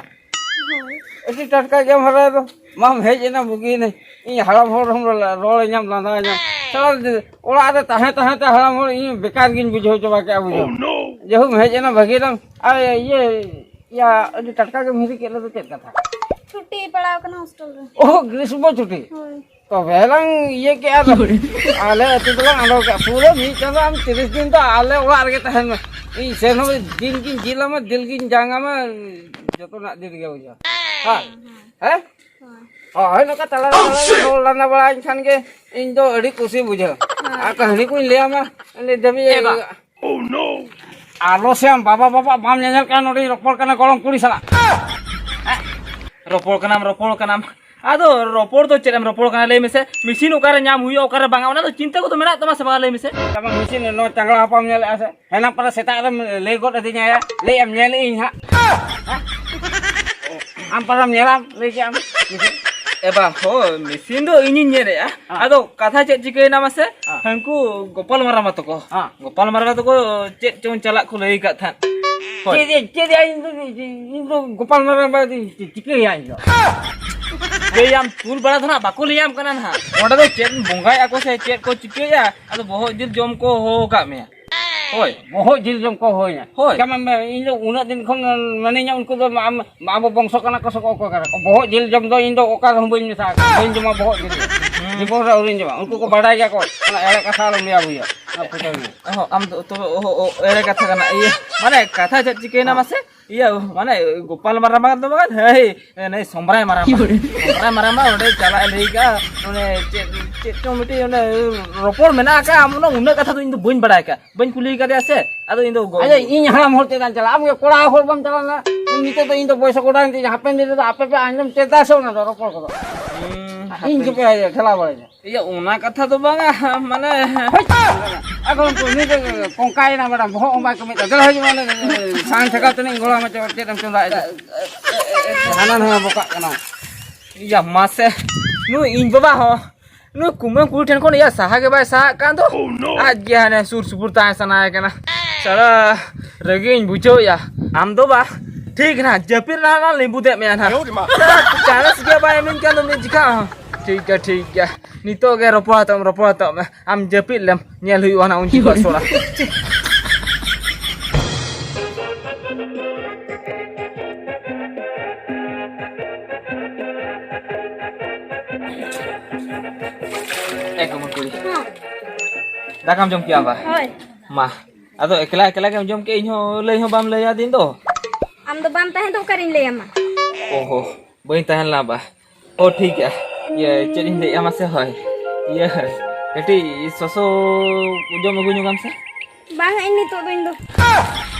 ᱟᱹᱰᱤ ᱴᱟᱴᱠᱟ ᱜᱮᱢ ᱦᱟᱨᱟᱭᱮᱱᱟ᱾ ᱢᱟᱢ ᱦᱮᱡ ᱮᱱᱟ, ᱵᱩᱜᱤᱭᱮᱱᱟᱹᱧ᱾ ᱤᱧ ᱦᱟᱲᱟᱢ ᱦᱚᱲ ᱦᱚᱸ ᱨᱚᱲ ᱟᱹᱧᱟᱢ, ᱞᱟᱸᱫᱟ ᱟᱹᱧᱟᱢ᱾ ᱥᱟᱞᱟ ᱚᱲᱟᱜ ᱨᱮ ᱛᱟᱦᱮᱸ ᱛᱟᱦᱮᱸ ᱛᱮ ᱦᱟᱲᱟᱢ ᱦᱚᱲ ᱤᱧ ᱵᱮᱠᱟᱨ ᱜᱤᱧ ᱵᱩᱡᱷᱟᱹᱣ ᱪᱟᱵᱟ ᱠᱮᱫᱼᱟ, ᱵᱩᱡᱷᱟᱹᱣ᱾ ᱡᱟᱭᱦᱳᱠ, ᱦᱮᱡ ᱮᱱᱟ, ᱵᱷᱟᱹᱜᱤᱭᱮᱱᱟᱢ᱾ ᱟᱨ ᱤᱭᱟᱹ, ᱭᱟ, ᱟᱹᱰᱤ ᱴᱟᱴᱠᱟ ᱜᱮᱢ ᱦᱤᱨᱤ ᱠᱮᱫ ᱞᱮᱫᱚ, ᱪᱮᱫ ᱠᱟᱛᱷᱟ? ᱪᱷᱩᱴᱤ ᱯᱟᱲᱟᱣ ᱠᱟᱱᱟ ᱦᱳᱥᱴᱮᱞ ᱨᱮ᱾ ᱳ, ᱜᱨᱤᱥᱢᱚ ᱪᱷᱩᱴᱤ? ᱦᱳᱭ᱾ ᱛᱚᱵᱮ ᱞᱟᱝ ᱤᱭᱟᱹ ᱠᱮᱜᱼᱟ ᱫᱚ᱾ ᱟᱞᱮ ᱟᱹᱛᱩ ᱫᱚᱞᱟᱝ ᱟᱸᱰᱚᱠ ᱠᱮᱜᱼᱟ᱾ ᱯᱩᱨᱟᱹ ᱢᱤᱫ ᱪᱟᱸᱫᱚ ᱟᱢ ᱛᱤᱨᱤᱥ ᱫᱤᱱ ᱫᱚ ᱟᱞᱮ ᱚᱲᱟᱜ ᱨᱮᱜᱮ ᱛᱟᱦᱮᱱ ᱢᱮ᱾ ᱤᱧ ᱥᱮᱱ ᱦᱚᱸ ᱫᱤᱱ ᱜᱤᱧ ᱡᱤᱞ ᱟᱢᱟ, ᱫᱤᱞ ᱜᱤᱧ ᱡᱟᱝ ᱟᱢᱟ, ᱡᱚᱛᱚᱱᱟᱜ ᱫᱤᱱ ᱜᱮ ᱵᱩᱡᱷᱟᱹᱣ᱾ ᱦᱮᱸ? ᱦᱮᱸ? ᱦᱳᱭ, ᱱᱚᱝᱠᱟ ᱛᱟᱞᱟ ᱨᱮ ᱛᱟᱞᱟ ᱨᱮ ᱨᱚᱲ ᱞᱟᱸᱫᱟ ᱵᱟᱲᱟᱭᱮᱱ ᱠᱷᱟᱱ ᱜᱮ ᱤᱧ ᱫᱚ ᱟᱹᱰᱤ ᱠᱩᱥᱤ ᱵᱩᱡᱷᱟᱹᱣ᱾ ᱟᱨ ᱠᱟᱹᱦᱱᱤ ᱠᱚᱧ ᱞᱟᱹᱭ ᱟᱢᱟ, ᱩᱱᱤ ᱫᱷᱟᱹᱵᱤᱡ ᱮ ᱵᱟ᱾ ᱟᱞᱚ ᱥᱮ ᱟᱢ ᱵᱟᱵᱟ, ᱵᱟᱵᱟ ᱵᱟᱢ ᱧᱮᱧᱮᱞ ᱠᱟᱱᱟ, ᱱᱚᱰᱮᱧ ᱨᱚᱯᱚᱲ ᱠᱟᱱᱟ ᱜᱚᱲᱚᱢ ᱠᱩᱲᱤ ᱥᱟᱞᱟᱜ᱾ ᱨᱚᱯᱚᱲ ᱠᱟᱱᱟᱢ, ᱨᱚᱯᱚᱲ ᱠᱟᱱᱟᱢ᱾ ᱟᱫᱚ ᱨᱚᱯᱚᱲ ᱫᱚ ᱪᱮᱫ ᱮᱢ ᱨᱚᱯᱚᱲ ᱠᱟᱱᱟ ᱞᱟᱹᱭ ᱢᱮᱥᱮ? ᱢᱮᱥᱤᱱ ᱚᱠᱟᱨᱮ ᱧᱟᱢ ᱦᱩᱭᱩᱜᱼᱟ, ᱚᱠᱟᱨᱮ ᱵᱟᱝᱟ, ᱚᱱᱟ ᱫᱚ ᱪᱤᱱᱛᱟᱹ ᱠᱚᱫᱚ ᱢᱮᱱᱟᱜ ᱛᱟᱢᱟ ᱥᱮ ᱵᱟᱝᱟ ᱞᱟᱹᱭ ᱢᱮᱥᱮ? ᱛᱟᱢᱟ ᱢᱮᱥᱤᱱ ᱱᱚᱣᱟ ᱪᱟᱝᱲᱟ ᱦᱟᱯᱟᱢ ᱧᱮᱞᱮᱜᱼᱟ ᱥᱮ? ᱦᱮᱱᱟᱝ ᱯᱟᱨᱟ ᱥᱮᱛᱟᱜ ᱨᱮᱢ ᱞᱟᱹᱭ ᱜᱚᱫ ᱟᱹᱫᱤᱧᱟ, ᱞᱟᱹᱭᱮᱫ ᱮᱢ ᱧᱮᱞᱮᱫ ᱤᱧ ᱦᱟᱸᱜ᱾ ᱟᱢ ᱯᱟᱨᱟᱢ ᱧᱮᱞᱟᱢ, ᱞᱟᱹᱭ ᱠᱮᱜ ᱟᱢ᱾ ᱮ ᱵᱟᱝ, ᱦᱳᱭ, ᱢᱮᱥᱤᱱ ᱫᱚ ᱤᱧᱤᱧ ᱧᱮᱞᱮᱫᱼᱟ᱾ ᱦᱮᱸ᱾ ᱟᱫᱚ ᱠᱟᱛᱷᱟ ᱪᱮᱫ ᱪᱤᱠᱟᱹᱭᱮᱱᱟ ᱢᱟᱥᱮ? ᱦᱮᱸ᱾ ᱦᱟᱹᱱᱠᱩ ᱜᱳᱯᱟᱞ ᱢᱟᱨᱟᱢᱟ ᱛᱟᱠᱚ᱾ ᱦᱮᱸ᱾ ᱜᱳᱯᱟᱞ ᱢᱟᱨᱟᱢᱟ ᱛᱟᱠᱚ ᱪᱮᱫ ᱪᱚᱝ ᱪᱟᱞᱟᱜ ᱠᱚ ᱞᱟᱹᱭ ᱟᱠᱟᱫ ᱛᱟᱦᱮᱸᱫ᱾ ᱦᱳᱭ᱾ ᱪᱮᱫ ᱭᱟ, ᱪᱮᱫ ᱭᱟ, ᱤᱧ ᱫᱚ, ᱤᱧ ᱫᱚ ᱜᱳᱯᱟᱞ ᱢᱟᱨᱟᱢᱟ ᱫᱚ ᱪᱤᱠᱟᱹᱭᱟ ᱤᱧ ᱫᱚ? ᱞᱟᱹᱭᱟᱢ, ᱛᱩᱞ ᱵᱟᱲᱟ ᱫᱚ ᱱᱟᱦᱟᱜ ᱵᱟᱠᱚ ᱞᱟᱹᱭᱟᱢ ᱠᱟᱱᱟ ᱱᱟᱦᱟᱜ᱾ ᱚᱸᱰᱮ ᱫᱚ ᱪᱮᱫ ᱵᱚᱸᱜᱟᱭᱮᱫᱼᱟ ᱠᱚ ᱥᱮ ᱪᱮᱫ ᱠᱚ ᱪᱤᱠᱟᱹᱭᱮᱫᱼᱟ? ᱟᱫᱚ ᱵᱚᱦᱚᱜ ᱡᱤᱞ ᱡᱚᱢ ᱠᱚ ᱦᱚᱦᱚ ᱟᱠᱟᱫ ᱢᱮᱭᱟ᱾ ᱦᱳᱭ᱾ ᱵᱚᱦᱚᱜ ᱡᱤᱞ ᱡᱚᱢ ᱠᱚ ᱦᱚᱦᱚᱭᱟ᱾ ᱦᱳᱭ᱾ ᱪᱤᱠᱟᱹ ᱢᱮ, ᱤᱧ ᱫᱚ ᱩᱱᱟᱹᱜ ᱫᱤᱱ ᱠᱷᱚᱱ ᱢᱟᱱᱮᱧᱟ, ᱩᱱᱠᱩ ᱫᱚ ᱟᱢ, ᱟᱵᱚ ᱵᱚᱝᱥᱚ ᱠᱟᱱᱟ ᱠᱚ ᱥᱮ ᱚᱠᱚᱭ ᱠᱟᱱᱟ ᱠᱚ? ᱵᱚᱦᱚᱜ ᱡᱤᱞ ᱡᱚᱢ ᱫᱚ ᱤᱧ ᱫᱚ ᱚᱠᱟ ᱨᱮᱦᱚᱸ ᱵᱟᱹᱧ ᱢᱮᱥᱟ ᱟᱠᱟᱱᱟ, ᱵᱟᱹᱧ ᱡᱚᱢᱟ ᱵᱚᱦᱚᱜ ᱡᱤᱞ ᱫᱚ᱾ ᱦᱩᱸ᱾ ᱡᱤᱵᱚᱱ ᱨᱮ ᱟᱹᱣᱨᱤᱧ ᱡᱚᱢᱟ᱾ ᱩᱱᱠᱩ ᱠᱚ ᱵᱟᱰᱟᱭ ᱜᱮᱭᱟ ᱠᱚ, ᱚᱱᱟ ᱮᱲᱮ ᱠᱟᱛᱷᱟ ᱟᱞᱚᱢ ᱞᱟᱹᱭᱟ ᱵᱚᱭᱦᱟ, ᱚᱱᱟ ᱯᱷᱩᱴᱟᱹᱣ ᱢᱮ᱾ ᱚᱦᱚ, ᱟᱢ ᱫᱚ ᱛᱚᱵᱮ, ᱚᱦᱚ, ᱚ, ᱮᱲᱮ ᱠᱟᱛᱷᱟ ᱠᱟᱱᱟ᱾ ᱤᱭᱟᱹ, ᱢᱟᱱᱮ, ᱠᱟᱛᱷᱟ ᱪᱮᱫ ᱪᱤᱠᱟᱹᱭᱮᱱᱟ ᱦᱮᱸ᱾ ᱢᱟᱥᱮ? ᱤᱭᱟᱹ, ᱢᱟᱱᱮ, ᱜᱳᱯᱟᱞ ᱢᱟᱨᱟᱝ ᱵᱟᱝ ᱫᱚ ᱵᱟᱝ, ᱦᱮᱸ, ᱱᱩᱭ ᱥᱚᱢᱵᱽᱨᱟᱭ ᱢᱟᱨᱟᱝ ᱵᱟ᱾ ᱥᱚᱢᱵᱽᱨᱟᱭ ᱢᱟᱨᱟᱝ ᱵᱟ ᱚᱸᱰᱮ ᱪᱟᱞᱟᱜ ᱮ ᱞᱟᱹᱭ ᱠᱟᱜᱼᱟ, ᱚᱱᱮ ᱪᱮᱫ, ᱪᱮᱫ ᱪᱚᱝ ᱢᱤᱫᱴᱤᱡ ᱚᱱᱮ ᱨᱚᱯᱚᱲ ᱢᱮᱱᱟᱜ ᱟᱠᱟᱫᱼᱟ, ᱟᱢ ᱚᱱᱟ ᱩᱱᱟᱹᱜ ᱠᱟᱛᱷᱟ ᱫᱚ ᱤᱧ ᱫᱚ ᱵᱟᱹᱧ ᱵᱟᱲᱟᱭ ᱟᱠᱟᱫᱼᱟ, ᱵᱟᱹᱧ ᱠᱩᱞᱤ ᱟᱠᱟᱫᱮᱭᱟ ᱥᱮ, ᱟᱫᱚ ᱤᱧ ᱫᱚ ᱜᱚ- ᱟᱪᱪᱷᱟ, ᱤᱧ ᱦᱟᱲᱟᱢ ᱦᱚᱲ ᱪᱮᱫᱟᱜ ᱤᱧ ᱪᱟᱞᱟᱜᱼᱟ? ᱟᱢ ᱜᱮ ᱠᱚᱲᱟ ᱦᱚᱲ ᱵᱟᱢ ᱪᱟᱞᱟᱣ ᱞᱮᱱᱟ, ᱱᱤᱛᱚᱜ ᱫᱚ ᱤᱧ ᱫᱚ ᱵᱚᱭᱮᱥ ᱠᱚᱲᱟ ᱤᱧ ᱦᱟᱯᱮᱱ ᱫᱤᱱ ᱨᱮᱫᱚ ᱟᱯᱮ ᱯᱮ ᱟᱸᱡᱚᱢ ᱪᱮᱫᱟ ᱥᱮ ᱚᱱᱟ ᱫᱚ ᱨᱚᱯᱚᱲ ᱠᱚᱫᱚ? ᱦᱩᱸ, ᱤᱧ ᱦᱟᱯᱮᱱ ᱜᱮᱯᱮ ᱴᱷᱮᱞᱟᱣ ᱵᱟᱲᱟᱭᱟ᱾ ᱤᱭᱟᱹ, ᱚᱱᱟ ᱠᱟᱛᱷᱟ ᱫᱚ ᱵᱟᱝᱟ, ᱢᱟᱱᱮ, ᱦᱳᱭ, ᱟᱫᱚ ᱩᱱᱠᱩ ᱩᱱᱤ ᱫᱚ ᱠᱚᱝᱠᱟᱭᱮᱱᱟ ᱢᱮᱰᱟᱢ, ᱵᱚᱦᱚᱜ ᱚᱱᱠᱟ ᱠᱚ ᱢᱮᱛᱟᱜᱼᱟ, ᱫᱮᱞᱟ ᱦᱤᱡᱩᱜ ᱢᱮ, ᱚᱱᱮ ᱥᱟᱦᱟᱱ ᱴᱷᱮᱠᱟᱣ ᱛᱮᱱᱟᱜ ᱤᱧ ᱜᱚᱲᱚ ᱟᱢᱟ, ᱪᱮᱫ ᱮᱢ ᱪᱚᱸᱫᱟᱭᱮᱫᱟ? ᱦᱟᱱᱟ ᱱᱟᱣᱟ ᱵᱚᱠᱟᱜ ᱠᱟᱱᱟ᱾ ᱤᱭᱟ ᱢᱟᱥᱮ, ᱱᱩᱭ ᱤᱧ ᱵᱟᱵᱟ ᱦᱚᱸ ᱱᱩᱭ ᱠᱩᱢᱟᱹᱝ ᱠᱩᱲᱤ ᱴᱷᱮᱱ ᱠᱷᱚᱱ ᱤᱭᱟ ᱥᱟᱦᱟ ᱜᱮ ᱵᱟᱭ ᱥᱟᱦᱟᱜ ᱠᱟᱱ ᱫᱚ᱾ ᱟᱡ ᱜᱮ ᱦᱟᱱᱮ ᱥᱩᱨ ᱥᱩᱯᱩᱨ ᱛᱟᱦᱮᱸ ᱥᱟᱱᱟᱭᱮ ᱠᱟᱱᱟ᱾ ᱥᱟᱞᱟ ᱨᱟᱹᱜᱤᱧ ᱵᱩᱡᱷᱟᱹᱣᱮᱫᱼᱟ᱾ ᱟᱢ ᱫᱚ ᱵᱟ, ᱴᱷᱤᱠ ᱱᱟ, ᱡᱟᱹᱯᱤᱫ ᱨᱮ ᱱᱟ ᱞᱤᱸᱵᱩᱫ ᱮᱫ ᱢᱮᱭᱟ ᱱᱟ᱾ ᱪᱟᱱᱥ ᱜᱮ ᱵᱟᱭ ᱮᱢᱟᱹᱧ ᱠᱟᱱ ᱫᱚ ᱢᱤᱫ ᱡᱚᱠᱷᱟ ᱦᱚᱸ᱾ ᱴᱷᱤᱠ ᱜᱮᱭᱟ, ᱴᱷᱤᱠ ᱜᱮᱭᱟ, ᱱᱤᱛᱚᱜ ᱜᱮ ᱨᱚᱯᱚᱲ ᱦᱟᱛᱟᱣ ᱢᱮ, ᱨᱚᱯᱚᱲ ᱦᱟᱛᱟᱣ ᱢᱮ᱾ ᱟᱢ ᱡᱟᱹᱯᱤᱫ ᱞᱮᱢ, ᱧᱮᱞ ᱦᱩᱭᱩᱜᱼᱟ ᱱᱟ ᱩᱱ ᱡᱚᱠᱷᱚᱱ ᱥᱚᱲᱟ᱾ ᱮ ᱠᱩᱢᱟᱹᱝ ᱠᱩᱲᱤ᱾ ᱦᱮᱸ᱾ ᱫᱟᱠᱟᱢ ᱡᱚᱢ ᱠᱮᱜᱼᱟ ᱵᱟ? ᱦᱳᱭ᱾ ᱢᱟ, ᱟᱫᱚ ᱮᱠᱞᱟ ᱮᱠᱞᱟ ᱜᱮᱢ ᱡᱚᱢ ᱠᱮᱜ, ᱤᱧ ᱦᱚᱸ ᱞᱟᱹᱭ ᱦᱚᱸ ᱵᱟᱢ ᱞᱟᱹᱭ ᱟᱹᱫᱤᱧ ᱫᱚ᱾ ᱟᱢ ᱫᱚ ᱵᱟᱢ ᱛᱟᱦᱮᱸ ᱫᱚ ᱚᱠᱟᱨᱤᱧ ᱞᱟᱹᱭ ᱟᱢᱟ? ᱚᱦᱚ, ᱵᱟᱹᱧ ᱛᱟᱦᱮᱸ ᱞᱮᱱᱟ ᱵᱟ᱾ ᱚ, ᱴᱷᱤᱠ ᱜᱮᱭᱟ᱾ ᱤᱭᱟᱹ, ᱪᱮᱫ ᱤᱧ ᱞᱟᱹᱭᱮᱫᱼᱟ ᱢᱟᱥᱮ? ᱦᱳᱭ, ᱤᱭᱟᱹ, ᱠᱟᱹᱴᱤᱡ ᱥᱚᱥᱚ ᱡᱚᱢ ᱟᱹᱜᱩ ᱧᱚᱜᱟᱢ ᱥᱮ᱾ ᱵᱟᱝ, ᱤᱧ ᱱᱤᱛᱚᱜ ᱫᱚ, ᱤᱧ ᱫᱚ᱾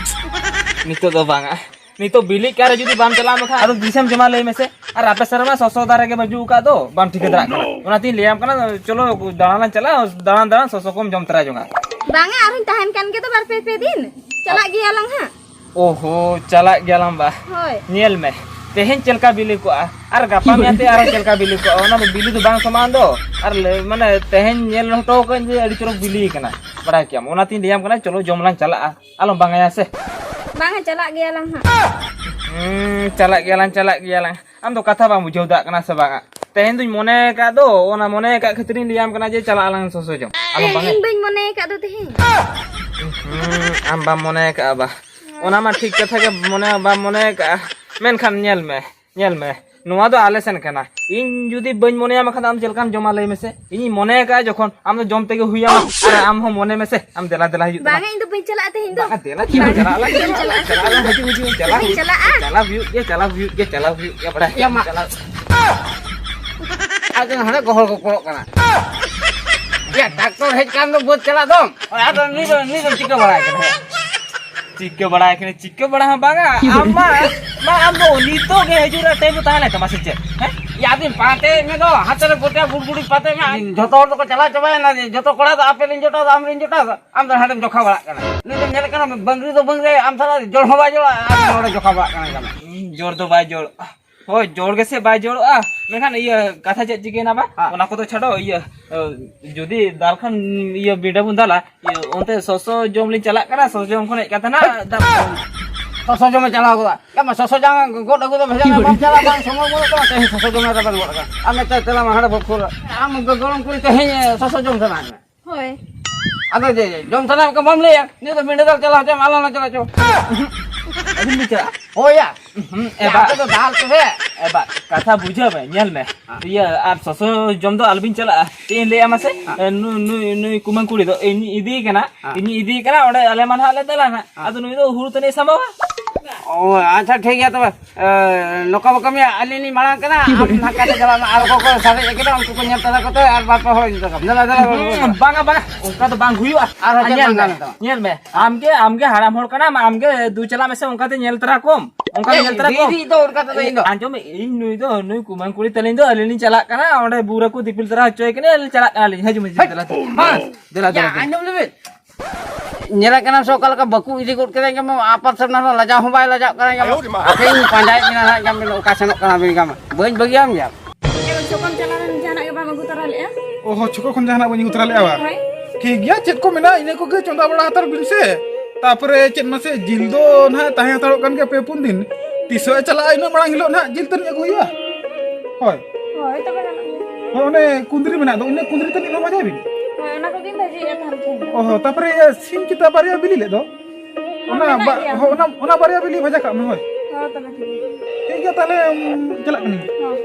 ᱱᱤᱛᱚᱜ ᱫᱚ ᱵᱟᱝᱟ, ᱱᱤᱛᱚᱜ ᱵᱤᱞᱤᱜ ᱠᱟᱱ ᱨᱮ ᱡᱩᱫᱤ ᱵᱟᱢ ᱪᱟᱞᱟᱣ ᱞᱮᱱᱠᱷᱟᱱ ᱟᱫᱚ ᱛᱤᱥᱮᱢ ᱡᱚᱢᱟ ᱞᱟᱹᱭ ᱢᱮᱥᱮ? ᱟᱨ ᱟᱯᱮ ᱥᱮᱫ ᱨᱮᱢᱟ ᱥᱚᱥᱚ ᱫᱟᱨᱮ ᱜᱮ ᱵᱟᱹᱡᱩᱜ ᱟᱠᱟᱫ ᱫᱚ, ᱵᱟᱢ ᱴᱷᱤᱠᱟᱹ ᱫᱟᱲᱮᱭᱟᱜ ᱠᱟᱱᱟ᱾ ᱚᱱᱟᱛᱤᱧ ᱞᱟᱹᱭᱟᱢ ᱠᱟᱱᱟ, ᱪᱚᱞᱚ ᱫᱟᱬᱟᱱ ᱞᱟᱝ ᱪᱟᱞᱟᱜᱼᱟ, ᱫᱟᱬᱟᱱ ᱫᱟᱬᱟᱱ ᱥᱚᱥᱚ ᱠᱚᱢ ᱡᱚᱢ ᱛᱚᱨᱟ ᱡᱚᱝᱟ᱾ ᱵᱟᱝᱟ, ᱟᱨᱦᱚᱸᱧ ᱛᱟᱦᱮᱱ ᱠᱟᱱ ᱜᱮᱫᱚ ᱵᱟᱨ ᱯᱮ, ᱯᱮ ᱫᱤᱱ᱾ ᱪᱟᱞᱟᱜ ᱜᱮᱭᱟᱞᱟᱝ ᱦᱟᱸᱜ᱾ ᱳᱦᱳ, ᱪᱟᱞᱟᱜ ᱜᱮᱭᱟᱞᱟᱝ ᱵᱟ᱾ ᱦᱳᱭ᱾ ᱧᱮᱞ ᱢᱮ, ᱛᱮᱦᱮᱧ ᱪᱮᱫ ᱞᱮᱠᱟ ᱵᱤᱞᱤ ᱠᱚᱜᱼᱟ ᱟᱨ ᱜᱟᱯᱟ ᱢᱮᱭᱟᱝ ᱛᱮ ᱟᱨᱦᱚᱸ ᱪᱮᱫ ᱞᱮᱠᱟ ᱵᱤᱞᱤ ᱠᱚᱜᱼᱟ, ᱚᱱᱟ ᱫᱚ ᱵᱤᱞᱤ ᱫᱚ ᱵᱟᱝ ᱥᱚᱢᱟᱱ ᱫᱚ᱾ ᱟᱨ ᱞᱟᱹᱭ- ᱢᱟᱱᱮ ᱛᱮᱦᱮᱧ ᱧᱮᱞ ᱦᱚᱴᱚ ᱠᱟᱜ ᱟᱹᱧ ᱡᱮ ᱟᱹᱰᱤ ᱪᱚᱨᱚᱠ ᱵᱤᱞᱤ ᱠᱟᱱᱟ, ᱵᱟᱲᱟᱭ ᱠᱮᱭᱟᱢ, ᱚᱱᱟᱛᱤᱧ ᱞᱟᱹᱭᱟᱢ ᱠᱟᱱᱟ, ᱪᱚᱞᱚ ᱡᱚᱢ ᱞᱟᱝ ᱪᱟᱞᱟᱜᱼᱟ, ᱟᱞᱚᱢ ᱵᱟᱝᱟᱭᱟ ᱥᱮ᱾ ᱵᱟᱝᱟ, ᱪᱟᱞᱟᱜ ᱜᱮᱭᱟᱞᱟᱝ ᱦᱟᱸᱜ᱾ ᱦᱩᱸ, ᱪᱟᱞᱟᱜ ᱜᱮᱭᱟᱞᱟᱝ, ᱪᱟᱞᱟᱜ ᱜᱮᱭᱟᱞᱟᱝ᱾ ᱟᱢ ᱫᱚ ᱠᱟᱛᱷᱟ ᱵᱟᱢ ᱵᱩᱡᱷᱟᱹᱣ ᱫᱟᱲᱮᱭᱟᱜ ᱠᱟᱱᱟ ᱥᱮ ᱵᱟᱝᱟ? ᱛᱮᱦᱮᱧ ᱫᱩᱧ ᱢᱚᱱᱮ ᱟᱠᱟᱫ ᱫᱚ, ᱚᱱᱟ ᱢᱚᱱᱮ ᱟᱠᱟᱫ ᱠᱷᱟᱹᱛᱤᱨᱤᱧ ᱞᱟᱹᱭᱟᱢ ᱠᱟᱱᱟ ᱡᱮ ᱪᱟᱞᱟᱜ ᱟᱞᱟᱝ ᱥᱚᱥᱚ ᱡᱚᱢ᱾ ᱟᱞᱚᱢ ᱵᱟᱝᱟ᱾ ᱤᱧ ᱵᱟᱹᱧ ᱢᱚᱱᱮ ᱟᱠᱟᱫ ᱫᱚ ᱛᱮᱦᱮᱧ᱾ ᱦᱩᱸ, ᱟᱢ ᱵᱟᱢ ᱢᱚᱱᱮ ᱟᱠᱟᱫᱼᱟ ᱵᱟ? ᱚᱱᱟ ᱢᱟ ᱴᱷᱤᱠ ᱠᱟᱛᱷᱟ ᱜᱮ, ᱢᱚᱱᱮ ᱵᱟᱢ ᱢᱚᱱᱮ ᱟᱠᱟᱫᱼᱟ, ᱢᱮᱱᱠᱷᱟᱱ ᱧᱮᱞ ᱢᱮ, ᱧᱮᱞ ᱢᱮ, ᱱᱚᱣᱟ ᱫᱚ ᱟᱞᱮ ᱥᱮᱱ ᱠᱟᱱᱟ᱾ ᱤᱧ ᱡᱩᱫᱤ ᱵᱟᱹᱧ ᱢᱚᱱᱮᱭᱟᱢ ᱠᱷᱟᱱ ᱫᱚ ᱟᱢ ᱪᱮᱫ ᱞᱮᱠᱟᱢ ᱡᱚᱢᱟ ᱞᱟᱹᱭ ᱢᱮᱥᱮ? ᱤᱧᱤᱧ ᱢᱚᱱᱮ ᱟᱠᱟᱫᱼᱟ ᱡᱚᱠᱷᱚᱱ, ᱟᱢ ᱫᱚ ᱡᱚᱢ ᱛᱮᱜᱮ ᱦᱩᱭᱟᱢᱟ᱾ ᱟᱨ ᱟᱢ ᱦᱚᱸ ᱢᱚᱱᱮ ᱢᱮᱥᱮ, ᱟᱢ ᱫᱮᱞᱟ ᱫᱮᱞᱟ ᱦᱤᱡᱩᱜ ᱛᱟᱢᱟ᱾ ᱵᱟᱝᱟ, ᱤᱧ ᱫᱚ ᱵᱟᱹᱧ ᱪᱟᱞᱟᱜᱼᱟ ᱛᱮᱦᱮᱧ ᱫᱚ᱾ ᱵᱟᱝᱟ, ᱫᱮᱞᱟ ᱪᱟᱞᱟᱜ ᱟᱞᱟᱝ, ᱵᱟᱹᱧ ᱪᱟᱞᱟᱜᱼᱟ᱾ ᱪᱟᱞᱟᱜ ᱟᱞᱟᱝ, ᱦᱤᱡᱩᱜ, ᱦᱤᱡᱩᱜ, ᱪᱟᱞᱟᱜ ᱵᱟᱹᱧ ᱦᱩᱭᱩᱜ, ᱪᱟᱞᱟᱜᱼᱟ᱾ ᱪᱟᱞᱟᱜ ᱦᱩᱭᱩᱜ ᱜᱮ, ᱪᱟᱞᱟᱜ ᱦᱩᱭᱩᱜ ᱜᱮ, ᱪᱟᱞᱟᱜ ᱦᱩᱭᱩᱜ ᱜᱮ, ᱵᱟᱲᱟᱭ ᱮᱭᱟ ᱢᱟ᱾ ᱪᱟᱞᱟᱜ᱾ ᱟᱫᱚ ᱦᱟᱸᱰᱮ ᱜᱚᱦᱚᱲ ᱜᱚᱯᱚᱲᱚᱜ ᱠᱟᱱᱟ᱾ ᱮᱭᱟ, ᱴᱨᱟᱠᱴᱚᱨ ᱦᱮᱡ ᱠᱟᱱ ᱫᱚ ᱵᱟᱹᱫᱽ ᱪᱟᱞᱟᱜ ᱫᱚ᱾ ᱟᱫᱚ ᱱᱩᱭ ᱫᱚ, ᱱᱩᱭ ᱫᱚ ᱪᱤᱠᱟᱹ ᱵᱟᱲᱟᱭ ᱠᱟᱱᱟ? ᱪᱤᱠᱟᱹ ᱵᱟᱲᱟᱭ ᱠᱟᱱᱟ, ᱪᱤᱠᱟᱹ ᱵᱟᱲᱟ ᱦᱚᱸ ᱵᱟᱝᱟ᱾ ᱟᱢ ᱢᱟ, ᱢᱟ ᱟᱢ ᱫᱚ ᱱᱤᱛᱚᱜ ᱜᱮ ᱦᱤᱡᱩᱜ ᱨᱮᱭᱟᱜ ᱴᱟᱭᱤᱢ ᱫᱚ ᱛᱟᱦᱮᱸ ᱞᱮᱱ ᱛᱟᱢᱟ ᱥᱮ ᱪᱮᱫ? ᱦᱮᱸ? ᱭᱟ, ᱟᱫᱚᱧ ᱯᱟᱱᱛᱮᱭᱮᱫ ᱢᱮ ᱫᱚ, ᱦᱟᱛᱮ ᱨᱮ ᱜᱚᱴᱟ ᱜᱩᱲᱜᱩᱲᱤ ᱯᱟᱛᱮ ᱢᱮ᱾ ᱡᱷᱚᱛᱚ ᱦᱚᱲ ᱫᱚᱠᱚ ᱪᱟᱞᱟᱣ ᱪᱟᱵᱟᱭᱮᱱᱟ, ᱡᱷᱚᱛᱚ ᱠᱚᱲᱟ ᱫᱚ ᱟᱯᱮ ᱨᱮᱱ ᱡᱚᱴᱟᱣ ᱫᱚ, ᱟᱢ ᱨᱮᱱ ᱡᱚᱴᱟᱣ ᱫᱚ, ᱟᱢ ᱫᱚ ᱦᱟᱸᱰᱮᱢ ᱡᱚᱠᱷᱟ ᱵᱟᱲᱟᱜ ᱠᱟᱱᱟ᱾ ᱱᱩᱭ ᱫᱚ ᱧᱮᱞ ᱠᱟᱱᱟ ᱵᱟᱝᱨᱤ ᱫᱚ ᱵᱟᱝᱨᱤ, ᱟᱢ ᱥᱟᱞᱟᱜ ᱡᱚᱲ ᱦᱚᱸ ᱵᱟᱭ ᱡᱚᱲᱟ, ᱟᱨ ᱱᱚᱰᱮ ᱡᱚᱠᱷᱟ ᱵᱟᱲᱟᱜ ᱠᱟᱱᱟ ᱠᱟᱱᱟ᱾ ᱡᱚᱲ ᱫᱚ ᱵᱟᱭ ᱡᱚᱲ᱾ ᱦᱳᱭ, ᱡᱚᱲ ᱜᱮᱥᱮ ᱵᱟᱭ ᱡᱚᱲᱚᱜᱼᱟ᱾ ᱢᱮᱱᱠᱷᱟᱱ ᱤᱭᱟᱹ, ᱠᱟᱛᱷᱟ ᱪᱮᱫ ᱪᱤᱠᱟᱹᱭᱮᱱᱟ ᱵᱟ? ᱦᱮᱸ᱾ ᱚᱱᱟ ᱠᱚᱫᱚ ᱪᱷᱟᱰᱚ, ᱤᱭᱟᱹ, ᱡᱩᱫᱤ ᱫᱟᱞ ᱠᱷᱟᱱ, ᱤᱭᱟᱹ, ᱵᱤᱸᱰᱟᱹ ᱵᱚᱱ ᱫᱟᱞᱟ, ᱤᱭᱟᱹ, ᱚᱱᱛᱮ ᱥᱚᱥᱚ ᱡᱚᱢ ᱞᱤᱧ ᱪᱟᱞᱟᱜ ᱠᱟᱱᱟ, ᱥᱚᱥᱚ ᱡᱚᱢ ᱠᱷᱚᱱ ᱦᱮᱡ ᱠᱟᱛᱮ ᱱᱟᱜ ᱫᱟᱞ᱾ ᱥᱚᱥᱚ ᱡᱚᱢᱮ ᱪᱟᱞᱟᱣ ᱜᱚᱫᱚᱜᱼᱟ᱾ ᱭᱟ ᱢᱟ, ᱥᱚᱥᱚ ᱡᱟᱝ ᱜᱚᱫ ᱟᱹᱜᱩ ᱫᱚ ᱵᱷᱮᱡᱟ ᱢᱮ, ᱵᱟᱢ ᱪᱟᱞᱟᱜ, ᱵᱟᱝ ᱥᱚᱢᱚᱭ ᱵᱟᱹᱱᱩᱜ ᱛᱟᱢᱟ, ᱛᱮᱦᱮᱧ ᱥᱚᱥᱚ ᱡᱚᱢᱮ ᱨᱮᱵᱮᱱ ᱜᱚᱫ ᱠᱟᱜᱼᱟ᱾ ᱟᱢ ᱢᱤᱫᱴᱮᱡ ᱪᱟᱞᱟᱜ ᱢᱮ ᱦᱟᱸᱰᱮ ᱵᱚᱠᱷᱩᱞ᱾ ᱟᱢ ᱜᱚᱲᱚᱢ ᱠᱩᱲᱤ ᱛᱮᱦᱮᱧ ᱥᱚᱥᱚ ᱡᱚᱢ ᱥᱟᱱᱟᱭᱮᱫ ᱢᱮ᱾ ᱦᱳᱭ᱾ ᱟᱫᱚ ᱡᱮ, ᱡᱮ, ᱡᱚᱢ ᱥᱟᱱᱟᱭᱮᱫ ᱢᱮ ᱵᱟᱢ ᱞᱟᱹᱭᱟ, ᱱᱤᱭᱟᱹ ᱫᱚ ᱵᱤᱸᱰᱟᱹ ᱫᱟᱞ ᱪᱟᱞᱟᱣ ᱦᱚᱪᱚᱭ ᱢᱮ, ᱟᱞᱟᱝ ᱞᱟᱝ ᱪᱟᱞᱟᱜ ᱪᱚ᱾ ᱟᱹᱵᱤᱱ ᱵᱤᱱ ᱪᱟᱞᱟᱜᱼᱟ? ᱦᱳᱭ ᱭᱟ᱾ ᱦᱩᱸ, ᱮ ᱭᱟ, ᱵᱟ᱾ ᱟᱯᱮ ᱫᱚ ᱫᱟᱞ ᱯᱮ ᱥᱮ᱾ ᱮ ᱵᱟ, ᱠᱟᱛᱷᱟ ᱵᱩᱡᱷᱟᱹᱣ ᱢᱮ, ᱧᱮᱞ ᱢᱮ᱾ ᱦᱮᱸ᱾ ᱤᱭᱟᱹ, ᱟᱨ ᱥᱚᱥᱚ ᱡᱚᱢ ᱫᱚ ᱟᱞᱚᱵᱤᱱ ᱪᱟᱞᱟᱜᱼᱟ᱾ ᱪᱮᱫ ᱤᱧ ᱞᱟᱹᱭᱟ ᱢᱟᱥᱮ? ᱦᱮᱸ᱾ ᱮ, ᱱᱩ-, ᱱᱩᱭ, ᱱᱩᱭ ᱠᱩᱢᱟᱹᱝ ᱠᱩᱲᱤ ᱫᱚ ᱤᱧ ᱤᱫᱤᱭᱮ ᱠᱟᱱᱟ, ᱦᱮᱸ᱾ ᱤᱧᱤᱧ ᱤᱫᱤᱭᱮ ᱠᱟᱱᱟ, ᱚᱸᱰᱮ ᱟᱞᱮ ᱢᱟ ᱱᱟᱦᱟᱜ ᱞᱮ ᱫᱟᱞᱟ ᱱᱟᱦᱟᱜ᱾ ᱦᱮᱸ᱾ ᱟᱫᱚ ᱱᱩᱭ ᱫᱚ ᱦᱩᱲᱩ ᱛᱟᱹᱱᱤᱡ ᱮ ᱥᱟᱢᱵᱟᱣᱟ᱾ ᱚ, ᱟᱪᱪᱷᱟ, ᱴᱷᱤᱠ ᱜᱮᱭᱟ ᱛᱚᱵᱮ᱾ ᱮ, ᱱᱚᱝᱠᱟ ᱵᱚ ᱠᱟᱹᱢᱤᱭᱟ, ᱟᱹᱞᱤᱧ ᱞᱤᱧ ᱢᱟᱲᱟᱝ ᱠᱟᱱᱟ, ᱟᱢ ᱱᱟᱠᱟ ᱛᱮ ᱪᱟᱞᱟᱜ ᱢᱮ, ᱟᱨ ᱚᱠᱚᱭ ᱠᱚ ᱥᱟᱨᱮᱡ ᱟᱠᱟᱱᱟ, ᱩᱱᱠᱩ ᱠᱚ ᱧᱮᱞ ᱛᱟᱨᱟ ᱠᱚᱛᱮ, ᱟᱨ ᱵᱟᱨ ᱯᱮ ᱦᱚᱲ ᱤᱫᱤ ᱛᱟᱠᱚ ᱢᱮ᱾ ᱫᱮᱞᱟ, ᱫᱮᱞᱟ, ᱵᱟᱹᱵᱩ, ᱦᱩᱸ, ᱫᱮᱞᱟ᱾ ᱵᱟᱝᱟ, ᱵᱟᱝᱟ, ᱚᱱᱠᱟ ᱫᱚ ᱵᱟᱝ ᱦᱩᱭᱩᱜᱼᱟ᱾ ᱟᱨᱦᱚᱸ ᱟᱨ ᱪᱮᱫ ᱧᱮᱞ ᱵᱟᱝ ᱢᱮ, ᱜᱟᱱᱚᱜ ᱛᱟᱢᱟ? ᱧᱮᱞ ᱢᱮ, ᱟᱢᱜᱮ, ᱟᱢᱜᱮ ᱦᱟᱲᱟᱢ ᱦᱚᱲ ᱠᱟᱱᱟᱢ, ᱟᱢᱜᱮ ᱫᱩ ᱪᱟᱞᱟᱜ ᱢᱮᱥᱮ, ᱚᱱᱠᱟᱛᱮ ᱧᱮᱞ ᱛᱟᱨᱟ ᱠᱚᱢ, ᱚᱱᱠᱟ ᱮᱭ, ᱧᱮᱞ ᱛᱟᱨᱟ ᱫᱮᱨᱤ ᱠᱚᱢ᱾ ᱫᱚ ᱚᱱᱠᱟ ᱛᱮᱫᱚ ᱤᱧ ᱫᱚ᱾ ᱟᱸᱡᱚᱢ ᱢᱮ, ᱤᱧ ᱱᱩᱭ ᱫᱚ, ᱱᱩᱭ ᱠᱩᱢᱟᱹᱝ ᱠᱩᱲᱤ ᱛᱟᱹᱞᱤᱧ ᱫᱚ ᱟᱹᱞᱤᱧ ᱞᱤᱧ ᱪᱟᱞᱟᱜ ᱠᱟᱱᱟ, ᱚᱸᱰᱮ ᱵᱩᱨᱟᱹ ᱠᱚ ᱫᱤᱯᱤᱞ ᱛᱟᱨᱟ ᱦᱚᱪᱚᱭ ᱠᱟᱱᱟ, ᱟᱹᱞᱤᱧ ᱪᱟᱞᱟᱜ ᱠᱟᱱᱟᱞᱤᱧ, ᱦᱤᱡᱩᱜ ᱢᱮ, ᱦᱮᱴ, ᱫᱮᱞᱟ, ᱫᱮᱞᱟ, ᱦᱮᱸ, ᱫᱮᱞᱟ, ᱭᱟ, ᱫᱮᱞᱟ, ᱫᱮᱞᱟ᱾ ᱟᱸᱡᱚᱢ ᱞᱮᱵᱮᱱ᱾ ᱧᱮᱞᱮ ᱠᱟᱱᱟ ᱥᱮ ᱚᱠᱟ ᱞᱮᱠᱟ ᱵᱟᱠᱚ ᱤᱫᱤ ᱜᱚᱫ ᱠᱮᱫᱟ, ᱮᱱᱠᱷᱟᱱ ᱟᱯᱟᱛ ᱥᱮᱫ ᱞᱟᱡᱟᱣ ᱦᱚᱸ ᱵᱟᱭ ᱞᱟᱡᱟᱜ ᱠᱟᱱᱟ᱾ ᱮᱱᱠᱷᱟᱱ ᱟᱯᱮᱧ ᱯᱟᱸᱡᱟᱭᱮᱫ ᱵᱮᱱᱟ ᱦᱟᱸᱜ, ᱮᱱᱠᱷᱟᱱ ᱚᱠᱟ ᱥᱮᱱᱚᱜ ᱠᱟᱱᱟ ᱵᱮᱱ? ᱮᱱᱠᱷᱟᱱ ᱵᱟᱹᱧ ᱵᱟᱹᱜᱤᱭᱟᱢ ᱜᱮᱭᱟ᱾ ᱮ, ᱪᱷᱚᱠᱚᱱ ᱪᱟᱞᱟᱣ ᱞᱮᱱ, ᱡᱟᱦᱟᱱᱟᱜ ᱜᱮ ᱵᱟᱢ ᱟᱹᱜᱩ ᱛᱚᱨᱟ ᱞᱮᱫᱼᱟ? ᱚ ᱦᱚᱸ, ᱪᱷᱚᱠᱚ ᱠᱷᱚᱱ ᱡᱟᱦᱟᱱᱟᱜ ᱵᱟᱹᱧ ᱟᱹᱜᱩ ᱛᱚᱨᱟ ᱞᱮᱫᱼᱟ ᱵᱟ? ᱦᱳᱭ᱾ ᱴᱷᱤᱠ ᱜᱮᱭᱟ, ᱪᱮᱫ ᱠᱚ ᱢᱮᱱᱟᱜᱼᱟ ᱤᱱᱟᱹ ᱠᱚᱜᱮ ᱪᱚᱸᱫᱟ ᱵᱟᱲᱟ ᱦᱟᱛᱟᱲ ᱵᱤᱱ ᱥᱮ᱾ ᱛᱟᱯᱚᱨᱮ ᱪᱮᱫ ᱢᱟᱥᱮ ᱡᱤᱞ ᱫᱚ ᱱᱟᱦᱟᱜ ᱛᱟᱦᱮᱸ ᱦᱟᱛᱟᱲᱚᱜ ᱠᱟᱱ ᱜᱮᱭᱟ ᱯᱮ ᱯᱩᱱ ᱫᱤᱱ᱾ ᱛᱤᱥᱚᱜ ᱮ ᱪᱟᱞᱟᱜᱼᱟ ᱤᱱᱟᱹ ᱢᱟᱲᱟᱝ ᱦᱤᱞᱳᱜ ᱱᱟᱦᱟᱜ ᱡᱤᱞ ᱛᱟᱹᱱᱤᱡ ᱟᱹᱜᱩ ᱦᱩᱭᱩᱜᱼᱟ᱾ ᱦᱳᱭ᱾ ᱦᱳᱭ, ᱛᱚᱵᱮ ᱜᱟᱱᱚᱜ ᱜᱮᱭᱟ᱾ ᱦᱳᱭ, ᱚᱱᱮ ᱠᱩᱸᱫᱽᱨᱤ ᱢᱮᱱᱟᱜ ᱫᱚ, ᱤᱱᱟᱹ ᱠᱩᱸᱫᱽᱨᱤ ᱛᱟᱹᱱᱤᱡ ᱦᱚᱸ ᱵᱷᱟᱡᱟᱭ ᱵᱤᱱ᱾ ᱦᱳᱭ, ᱚᱱᱟ ᱠᱚᱜᱮᱧ ᱵᱷᱟᱹᱡᱤᱭᱮᱫᱼᱟ ᱛᱟᱦᱞᱮ ᱛᱮᱦᱮᱧ ᱫᱚ᱾ ᱚ ᱦᱚᱸ, ᱛᱟᱯᱚᱨᱮ ᱤᱭᱟᱹ ᱥᱤᱢ ᱪᱮᱛᱟ ᱵᱟᱨᱭᱟ ᱵᱤᱞᱤ ᱞᱮᱫ ᱫᱚ? ᱦᱚᱸ, ᱚᱱᱟ ᱢᱮᱱᱟᱜ ᱵᱟ-, ᱜᱮᱭᱟ᱾ ᱦᱚᱸ, ᱚᱱᱟ, ᱚᱱᱟ ᱵᱟᱨᱭᱟ ᱵᱤᱞᱤ ᱵᱷᱟᱡᱟ ᱠᱟᱜ ᱢᱮ, ᱦᱳᱭ᱾ ᱦᱚᱸ, ᱛᱚᱵᱮ ᱴᱷᱤᱠ ᱜᱮᱭᱟ᱾ ᱴᱷᱤᱠ ᱜᱮᱭᱟ, ᱛᱟᱦᱞᱮ, ᱩᱢ, ᱪᱟᱞᱟᱜ ᱠᱟᱹᱱᱟᱹᱧ᱾ ᱦᱚᱸ᱾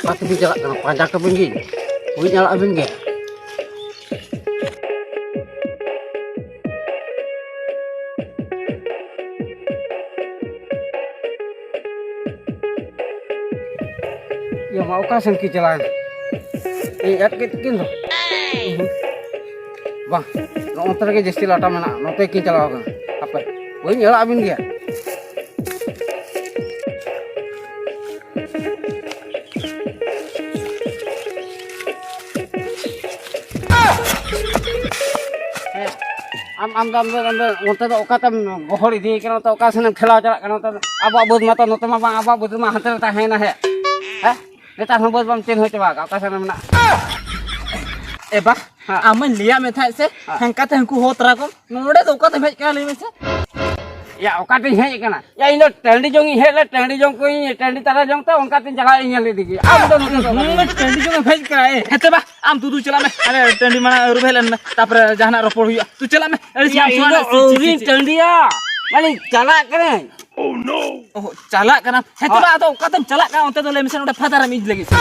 ᱚᱠᱟ ᱛᱮᱵᱤᱱ ᱪᱟᱞᱟᱜ ᱠᱟᱱᱟ? ᱯᱟᱸᱡᱟ ᱠᱟᱵᱤᱱ ᱜᱮ, ᱵᱟᱹᱧ ᱟᱲᱟᱜ ᱟᱹᱵᱤᱱ ᱜᱮ᱾ ᱤᱭᱟᱹ ᱢᱟ, ᱚᱠᱟ ᱥᱮᱱ ᱠᱤᱱ ᱪᱟᱞᱟᱣᱮᱱ? ᱤᱧ ᱟᱫ ᱠᱮᱫ ᱠᱤᱱ ᱫᱚ᱾ ᱵᱟᱝ, ᱱᱚᱜᱼᱚ ᱱᱚᱛᱮ ᱨᱮᱜᱮ ᱡᱟᱹᱥᱛᱤ ᱞᱟᱴᱟ ᱢᱮᱱᱟᱜᱼᱟ, ᱱᱚᱛᱮ ᱠᱤᱱ ᱪᱟᱞᱟᱣ ᱠᱟᱱᱟ᱾ ᱦᱟᱯᱮ, ᱵᱟᱹᱧ ᱟᱲᱟᱜ ᱟᱹᱵᱤᱱ ᱜᱮᱭᱟ᱾ ᱦᱮᱸ, ᱟᱢ, ᱟᱢ ᱫᱚ, ᱟᱢ ᱫᱚ, ᱟᱢ ᱫᱚ ᱚᱱᱛᱮ ᱫᱚ ᱚᱠᱟᱛᱮᱢ ᱜᱚᱦᱚᱲ ᱤᱫᱤᱭᱮ ᱠᱟᱱᱟ? ᱚᱱᱛᱮ ᱚᱠᱟ ᱥᱮᱱᱮᱢ ᱴᱷᱮᱞᱟᱣ ᱪᱟᱞᱟᱜ ᱠᱟᱱᱟ? ᱚᱱᱛᱮ ᱫᱚ ᱟᱵᱚᱣᱟᱜ ᱵᱟᱹᱫᱽ ᱢᱟᱛᱚ ᱱᱚᱛᱮ ᱢᱟ ᱵᱟᱝ, ᱟᱵᱚᱣᱟᱜ ᱵᱟᱹᱫᱽ ᱢᱟ ᱦᱟᱱᱛᱮ ᱨᱮ ᱛᱟᱦᱮᱸᱭᱮᱱᱟ᱾ ᱦᱮᱸ, ᱦᱮᱸ, ᱱᱮᱛᱟᱨ ᱦᱚᱸ ᱵᱟᱹᱫᱽ ᱵᱟᱢ ᱪᱤᱱᱦᱟᱹᱣ ᱪᱟᱵᱟ ᱟᱠᱟᱫ, ᱚᱠᱟ ᱥᱮᱱ ᱢᱮᱱᱟᱜᱼᱟ? ᱮ ᱵᱟ, ᱦᱮᱸ᱾ ᱟᱢ ᱢᱟᱧ ᱞᱟᱹᱭᱟᱫ ᱢᱮ ᱛᱟᱦᱮᱸᱫ ᱥᱮ, ᱦᱮᱸ᱾ ᱦᱟᱱᱠᱟ ᱛᱮ ᱦᱟᱱᱠᱩ ᱦᱚ ᱛᱚᱨᱟ ᱠᱚᱢ, ᱱᱚᱰᱮ ᱫᱚ ᱚᱠᱟ ᱛᱮᱢ ᱦᱮᱡ ᱠᱟᱱᱟ ᱞᱟᱹᱭ ᱢᱮᱥᱮ? ᱭᱟ, ᱚᱠᱟ ᱛᱮᱧ ᱦᱮᱡ ᱟᱠᱟᱱᱟ? ᱭᱟ, ᱤᱧ ᱫᱚ ᱴᱟᱺᱰᱤ ᱡᱚᱝ ᱤᱧ ᱦᱮᱡ ᱞᱮᱱᱟ, ᱴᱟᱺᱰᱤ ᱡᱚᱝ ᱠᱚᱧ, ᱴᱟᱺᱰᱤ ᱛᱟᱞᱟ ᱡᱚᱝ ᱛᱮ ᱚᱱᱠᱟ ᱛᱮᱧ ᱪᱟᱞᱟᱣ ᱤᱧ ᱧᱮᱞ ᱤᱫᱤ ᱜᱮ᱾ ᱟᱢ ᱫᱚ ᱱᱚᱛᱮ ᱫᱚ ᱚᱠᱟ ᱦᱩᱸ, ᱛᱮᱢ ᱴᱟᱺᱰᱤ ᱡᱚᱝ ᱮᱢ ᱦᱮᱡ ᱠᱟᱱᱟ, ᱮ, ᱦᱮᱸ ᱛᱚ ᱵᱟ, ᱟᱢ ᱫᱩᱫᱩ ᱪᱟᱞᱟᱜ ᱢᱮ, ᱟᱞᱮ ᱴᱟᱺᱰᱤ ᱢᱟᱲᱟᱝ ᱟᱹᱨᱩᱵ ᱦᱮᱡ ᱞᱮᱱ ᱢᱮ, ᱛᱟᱯᱚᱨᱮ ᱡᱟᱦᱟᱱᱟᱜ ᱨᱚᱯᱚᱲ ᱦᱩᱭᱩᱜᱼᱟ, ᱛᱩ ᱪᱟᱞᱟᱜ ᱢᱮ, ᱟᱹᱰᱤ ᱭᱟ, ᱥᱤ ᱤᱧ ᱫᱚ ᱥᱤ ᱥᱤ ᱟᱹᱣᱨᱤᱧ ᱥᱤ᱾ ᱴᱟᱺᱰᱤᱭᱟ, ᱢᱟᱱᱮ ᱪᱟᱞᱟᱜ ᱠᱟᱹᱱᱟᱹᱧ᱾ ᱚ, ᱪᱟᱞᱟᱜ ᱠᱟᱱᱟᱢ? ᱦᱮᱸ ᱛᱚ ᱵᱟ, ᱟᱫᱚ ᱚᱠᱟ ᱛᱮᱢ ᱪᱟᱞᱟᱜ ᱠᱟᱱᱟ? ᱚᱱᱛᱮ ᱫᱚ ᱞᱟᱹᱭ ᱢᱮᱥᱮ, ᱱᱚᱰᱮ ᱯᱷᱟᱫᱟᱨᱮᱢ ᱤᱡ ᱞᱟᱹᱜᱤᱫ ᱥᱮ?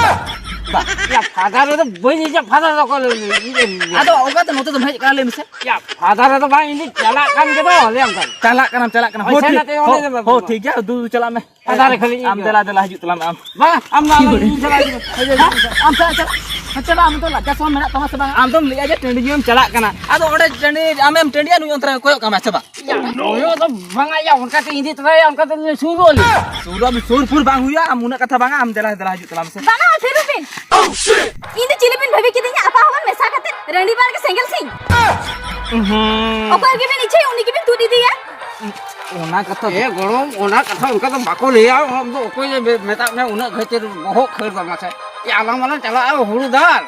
ᱵᱟ᱾ ᱭᱟ, ᱯᱷᱟᱫᱟᱨ ᱨᱮᱫᱚ ᱵᱟᱹᱧ ᱤᱡᱟ, ᱯᱷᱟᱫᱟᱨ ᱫᱚ ᱚᱠᱚᱭ ᱞᱟᱹᱭ ᱤᱡ ᱮᱢ ᱤᱡᱟ? ᱟᱫᱚ ᱚᱠᱟ ᱛᱮ ᱱᱚᱛᱮ ᱫᱚᱢ ᱦᱮᱡ ᱠᱟᱱᱟ ᱞᱟᱹᱭ ᱢᱮᱥᱮ? ᱭᱟ, ᱯᱷᱟᱫᱟᱨ ᱨᱮᱫᱚ ᱵᱟᱝ, ᱤᱧ ᱫᱚᱧ ᱪᱟᱞᱟᱜ ᱠᱟᱱ ᱜᱮᱫᱚ, ᱞᱟᱹᱭᱟᱢ ᱠᱟᱱ᱾ ᱪᱟᱞᱟᱜ ᱠᱟᱱᱟᱢ, ᱪᱟᱞᱟᱜ ᱠᱟᱱᱟᱢ᱾ ᱦᱳᱭ, ᱦᱳ, ᱥᱮᱱ ᱴᱷᱤᱠ, ᱠᱟᱛᱮ ᱦᱳ, ᱚᱸᱰᱮ ᱫᱚ ᱦᱳ, ᱵᱟᱵᱟ᱾ ᱴᱷᱤᱠ ᱜᱮᱭᱟ, ᱫᱩ, ᱫᱩ ᱪᱟᱞᱟᱜ ᱢᱮ᱾ ᱟᱫᱷᱟᱨ ᱨᱮ ᱠᱷᱟᱹᱞᱤ ᱟᱢ ᱤᱧ ᱫᱮᱞᱟ ᱫᱮᱞᱟ ᱦᱤᱡᱩᱜ ᱛᱟᱞᱟᱝ ᱢᱮ ᱟᱢ᱾ ᱵᱟᱝ, ᱟᱢ ᱫᱚ ᱟᱢ ᱤᱧ ᱪᱟᱞᱟᱜ ᱤᱧ᱾ ᱦᱮᱸ? ᱟᱢ ᱪᱟᱞᱟᱜ, ᱪᱟᱞᱟᱜ᱾ ᱪᱟᱞᱟᱜ, ᱟᱢ ᱫᱚ ᱞᱟᱡᱟ ᱥᱚᱨᱚᱢ ᱢᱮᱱᱟᱜ ᱛᱟᱢᱟ ᱥᱮ ᱵᱟᱝ? ᱟᱢ ᱫᱚᱢ ᱞᱟᱹᱭᱟ ᱡᱮ ᱴᱟᱺᱰᱤ ᱧᱩᱭᱮᱢ ᱪᱟᱞᱟᱜ ᱠᱟᱱᱟ᱾ ᱟᱫᱚ ᱚᱸᱰᱮ ᱴᱟᱺᱰᱤ, ᱟᱢᱮᱢ ᱴᱟᱺᱰᱤᱭᱟ, ᱱᱩᱭ ᱚᱱᱛᱮ ᱨᱮ ᱠᱚᱭᱚᱜ ᱠᱟᱢᱟ ᱥᱮ ᱵᱟᱝ? ᱦᱩᱭᱩᱜ ᱫᱚ ᱵᱟᱝᱟ ᱭᱟ, ᱚᱱᱠᱟ ᱛᱮ ᱤᱫᱤ ᱛᱚᱨᱟᱭᱟ, ᱚᱱᱠᱟ ᱛᱮ ᱥᱩᱨᱩᱜ ᱟᱹᱞᱤᱧ᱾ ᱥᱩᱨ ᱟᱢ, ᱥᱩᱨ ᱯᱷᱩᱨ ᱵᱟᱝ ᱦᱩᱭᱩᱜᱼᱟ, ᱟᱢ ᱩᱱᱟᱹᱜ ᱠᱟᱛᱷᱟ ᱵᱟᱝᱟ, ᱟᱢ ᱫᱮᱞᱟ, ᱫᱮᱞᱟ ᱦᱤᱡᱩᱜ ᱛᱟᱞᱟᱝ ᱢᱮᱥᱮ᱾ ᱵᱟᱝᱟ, ᱯᱷᱤᱨ ᱵᱤᱱ᱾ ᱤᱧ ᱫᱚ ᱪᱤᱞᱤ ᱵᱤᱱ ᱵᱷᱟᱹᱵᱤ ᱠᱤᱫᱤᱧᱟ? ᱟᱯᱟ ᱦᱚᱸᱵᱚᱱ ᱢᱮᱥᱟ ᱠᱟᱛᱮ ᱨᱟᱺᱰᱤ ᱵᱟᱨ ᱜᱮ ᱥᱮᱸᱜᱮᱞ ᱥᱤᱧ᱾ ᱦᱩᱸ᱾ ᱚᱠᱚᱭ ᱜᱮᱵᱤᱱ ᱤᱪᱷᱟᱹᱭ, ᱩᱱᱤ ᱜᱮᱵᱤᱱ ᱛᱩᱫ ᱤᱫᱤᱭᱟ᱾ ᱚᱱᱟ ᱠᱟᱛᱷᱟ ᱮ ᱜᱚᱲᱚᱢ, ᱚᱱᱟ ᱠᱟᱛᱷᱟ ᱚᱱᱠᱟ ᱫᱚ ᱵᱟᱠᱚ ᱞᱟᱹᱭᱟ᱾ ᱟᱢ ᱫᱚ ᱚᱠᱚᱭ ᱮ ᱢᱮ-, ᱢᱮᱛᱟᱜ ᱢᱮ ᱩᱱᱟᱹᱜ ᱜᱷᱟᱹᱲᱤᱡ ᱵᱚᱦᱚᱜ ᱠᱷᱟᱹᱲ ᱫᱟ ᱢᱟᱥᱮ? ᱮ, ᱟᱞᱟᱝ ᱢᱟᱞᱟᱝ ᱪᱟᱞᱟᱜᱼᱟ ᱦᱩᱲᱩ ᱫᱟᱞ᱾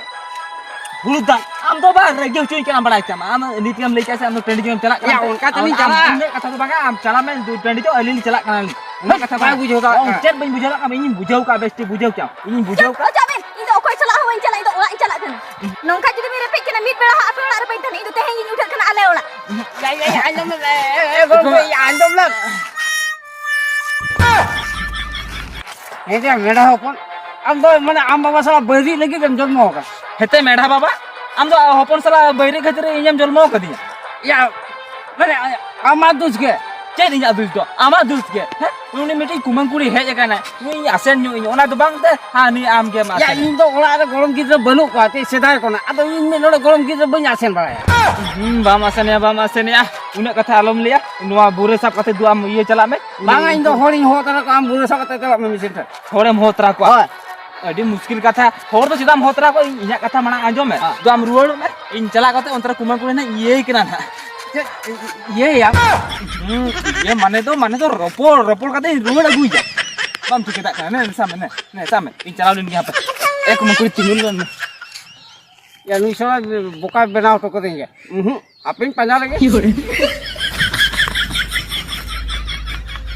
ᱦᱩᱲᱩ ᱫᱟᱞ? ᱟᱢ ᱫᱚ ᱵᱟᱝ ᱨᱮᱜᱮ ᱦᱚᱪᱚᱧ ᱠᱟᱱᱟ ᱵᱟᱲᱟᱭ ᱛᱟᱢ᱾ ᱟᱢ ᱱᱤᱛ ᱜᱮᱢ ᱞᱟᱹᱭ ᱠᱮᱫ ᱥᱮ ᱟᱢ ᱫᱚ ᱴᱟᱺᱰᱤ ᱧᱚᱜ ᱮᱢ ᱪᱟᱞᱟᱜ ᱠᱟᱱᱟ᱾ ᱭᱟ, ᱚᱱᱠᱟ ᱛᱮᱞᱤᱧ ᱟᱢ, ᱪᱟᱞᱟᱜᱼᱟ᱾ ᱟᱢ ᱩᱱᱟᱹᱜ ᱠᱟᱛᱷᱟ ᱫᱚ ᱵᱟᱝᱟ, ᱟᱢ ᱪᱟᱞᱟᱜ ᱢᱮ ᱴᱟᱺᱰᱤ ᱫᱚ, ᱟᱹᱞᱤᱧ ᱞᱤᱧ ᱪᱟᱞᱟᱜ ᱠᱟᱱᱟ᱾ ᱩᱱᱟᱹᱜ ᱠᱟᱛᱷᱟ ᱵᱟᱭ ᱵᱟᱝ᱾ ᱵᱩᱡᱷᱟᱹᱣ ᱫᱟᱲᱮᱭᱟᱜ ᱚ, ᱠᱟᱱᱟ᱾ ᱪᱮᱫ ᱵᱟᱹᱧ ᱵᱩᱡᱷᱟᱹᱣ ᱫᱟᱲᱮᱭᱟᱜ ᱠᱟᱱᱟ? ᱤᱧᱤᱧ ᱵᱩᱡᱷᱟᱹᱣ ᱠᱟᱜᱼᱟ, ᱵᱮᱥ ᱴᱷᱤᱠ ᱵᱩᱡᱷᱟᱹᱣ ᱠᱮᱜᱼᱟᱢ᱾ ᱤᱧᱤᱧ ᱵᱩᱡᱷᱟᱹᱣ ᱪᱩᱯ, ᱠᱟᱜᱼᱟ᱾ ᱚᱪᱚᱜ ᱵᱤᱱ᱾ ᱤᱧ ᱫᱚ ᱚᱠᱚᱭ ᱥᱟᱞᱟᱜ ᱦᱚᱸ ᱵᱟᱹᱧ ᱪᱟᱞᱟᱜᱼᱟ, ᱤᱧ ᱫᱚ ᱚᱲᱟᱜ ᱤᱧ ᱪᱟᱞᱟᱜ ᱠᱟᱱᱟ᱾ ᱱᱚᱝᱠᱟ ᱡᱩᱫᱤ ᱵᱤᱱ ᱨᱮᱯᱮᱡ ᱠᱟᱱᱟ, ᱢᱤᱫ ᱵᱮᱲᱟ ᱦᱚᱸ ᱟᱯᱮ ᱚᱲᱟᱜ ᱨᱮ ᱵᱟᱹᱧ ᱛᱟᱦᱮᱱᱟ, ᱤᱧ ᱫᱚ ᱛᱮᱦᱮᱧ ᱜᱤᱧ ᱩᱴᱷᱟᱹᱜ ᱠᱟᱱᱟ ᱟᱞᱮ ᱚᱲᱟᱜ᱾ ᱭᱟ, ᱭᱟ, ᱭᱟ, ᱟᱸᱡᱚᱢ ᱞᱮᱢ᱾ ᱮ, ᱮ, ᱜᱚᱢᱠᱮ, ᱭᱟ, ᱟᱸᱡᱚᱢ ᱞᱮᱢ᱾ ᱦᱮᱸ ᱭᱟ, ᱢᱮᱰᱟ ᱦᱚᱯᱚᱱ, ᱟᱢ ᱫᱚ ᱢᱟᱱᱮ ᱟᱢ ᱵᱟᱵᱟ ᱥᱟᱞᱟᱜ ᱵᱟᱹᱭᱨᱤ ᱞᱟᱹᱜᱤᱫ ᱮᱢ ᱡᱚᱱᱢᱚ ᱟᱠᱟᱱᱟ? ᱦᱮᱸᱛᱮ ᱢᱮᱰᱟ ᱵᱟᱵᱟ, ᱟᱢ ᱫᱚ ᱦᱚᱯᱚᱱ ᱥᱟᱞᱟᱜ ᱵᱟᱹᱭᱨᱤ ᱠᱷᱟᱹᱛᱤᱨ ᱤᱧᱮᱢ ᱡᱚᱱᱢᱚ ᱟᱠᱟᱫᱤᱧᱟ? ᱭᱟ, ᱢᱟᱱᱮ ᱟᱢᱟᱜ ᱫᱳᱥ ᱜᱮ᱾ ᱪᱮᱫ ᱤᱧᱟᱜ ᱫᱳᱥ ᱫᱚ? ᱟᱢᱟᱜ ᱫᱳᱥ ᱜᱮ᱾ ᱦᱮᱸ? ᱩᱱᱤ ᱢᱤᱫᱴᱤᱡ ᱠᱩᱢᱟᱹᱝ ᱠᱩᱲᱤ ᱦᱮᱡ ᱟᱠᱟᱱᱟᱭ, ᱩᱱᱤ ᱟᱥᱮᱱ ᱧᱚᱜ ᱤᱧ, ᱚᱱᱟ ᱫᱚ ᱵᱟᱝ ᱛᱮ, ᱦᱟᱹᱱᱤ ᱟᱢ ᱜᱮᱢ ᱭᱟ, ᱟᱥᱮᱱ᱾ ᱤᱧ ᱫᱚ ᱚᱲᱟᱜ ᱨᱮ ᱜᱚᱲᱚᱢ ᱜᱤᱫᱽᱨᱟᱹ ᱵᱟᱹᱱᱩᱜ ᱠᱚᱣᱟ, ᱪᱮᱫ ᱥᱮᱫᱟᱭ ᱠᱷᱚᱱᱟᱜ᱾ ᱟᱫᱚ ᱤᱧ ᱢᱤᱫ ᱱᱚᱰᱮ ᱜᱚᱲᱚᱢ ᱜᱤᱫᱽᱨᱟᱹ ᱵᱟᱹᱧ ᱟᱥᱮᱱ ᱵᱟᱲᱟᱭᱟ᱾ ᱦᱩᱸ, ᱵᱟᱢ ᱟᱥᱮᱱᱮᱭᱟ, ᱵᱟᱢ ᱟᱥᱮᱱᱮᱭᱟ᱾ ᱩᱱᱟᱹᱜ ᱠᱟᱛᱷᱟ ᱟᱞᱚᱢ ᱞᱟᱹᱭᱟ᱾ ᱱᱚᱣᱟ ᱵᱩᱨᱟᱹ ᱥᱟᱵ ᱠᱟᱛᱮ ᱫᱩ ᱟᱢ ᱤᱭᱟᱹ ᱪᱟᱞᱟᱜ ᱢᱮ᱾ ᱵᱟᱝᱟ, ᱤᱧ ᱫᱚ ᱦᱚᱲᱤᱧ ᱦᱚᱦᱚ ᱛᱟᱨᱟ ᱠᱚᱣᱟ, ᱟᱢ ᱵᱩᱨᱟᱹ ᱥᱟᱵ ᱠᱟᱛᱮ ᱪᱟᱞᱟᱜ ᱢᱮ ᱢᱤᱥᱤᱱ ᱴᱷᱮᱱ᱾ ᱦᱚᱲᱮᱢ ᱦᱚᱦᱚ ᱛᱟᱨᱟ ᱠᱚᱣᱟ? ᱦᱳᱭ᱾ ᱟᱹᱰᱤ ᱢᱩᱥᱠᱤᱞ ᱠᱟᱛᱷᱟ᱾ ᱦᱚᱲ ᱫᱚ ᱪᱮᱫᱟᱜ ᱮᱢ ᱦᱚᱦᱚ ᱛᱟᱨᱟ ᱠᱚᱣᱟ? ᱤᱧ, ᱤᱧᱟᱹᱜ ᱠᱟᱛᱷᱟ ᱢᱟᱲᱟᱝ ᱟᱸᱡᱚᱢ ᱢᱮ᱾ ᱦᱮᱸ᱾ ᱫᱩ ᱟᱢ ᱨᱩᱣᱟᱹᱲᱚᱜ ᱢᱮ᱾ ᱤᱧ ᱪᱟᱞᱟᱜ ᱠᱟᱛᱮ ᱚᱱᱛᱮ ᱨᱮ ᱠᱩᱢᱟᱹᱝ ᱠᱩᱲᱤ ᱱᱟᱜ ᱤᱭᱟᱹᱭ ᱠᱟᱱᱟ ᱱᱟᱜ᱾ ᱪᱮᱫ ᱤᱭᱟᱹᱭᱟ? ᱦᱩᱸ, ᱤᱭᱟᱹ ᱢᱟᱱᱮ ᱫᱚ, ᱢᱟᱱᱮ ᱫᱚ ᱨᱚᱯᱚᱲ, ᱨᱚᱯᱚᱲ ᱠᱟᱛᱮ ᱤᱧ ᱨᱩᱣᱟᱹᱲ ᱟᱹᱜᱩᱭᱟ᱾ ᱵᱟᱢ ᱴᱷᱤᱠᱟᱹ ᱫᱟᱲᱮᱭᱟᱜ ᱠᱟᱱᱟ᱾ ᱱᱮ, ᱱᱮ, ᱥᱟᱵ ᱢᱮ, ᱱᱮ, ᱱᱮ, ᱥᱟᱵ ᱢᱮ᱾ ᱤᱧ ᱪᱟᱞᱟᱣ ᱞᱮᱱ ᱜᱮ ᱦᱟᱯᱮ᱾ ᱮ ᱠᱩᱢᱟᱹᱝ ᱠᱩᱲᱤ, ᱛᱤᱸᱜᱩ ᱞᱮᱱ ᱢᱮ᱾ ᱭᱟ, ᱱᱩᱭ ᱥᱟᱞᱟ ᱵᱚᱠᱟ ᱵᱮᱱᱟᱣ ᱦᱚᱴᱚ ᱠᱟᱹᱫᱤᱧ ᱜᱮ᱾ ᱩᱸᱦᱩᱸ, ᱦᱟᱯᱮᱧ ᱯᱟᱸᱡᱟ ᱞᱮᱜᱮ᱾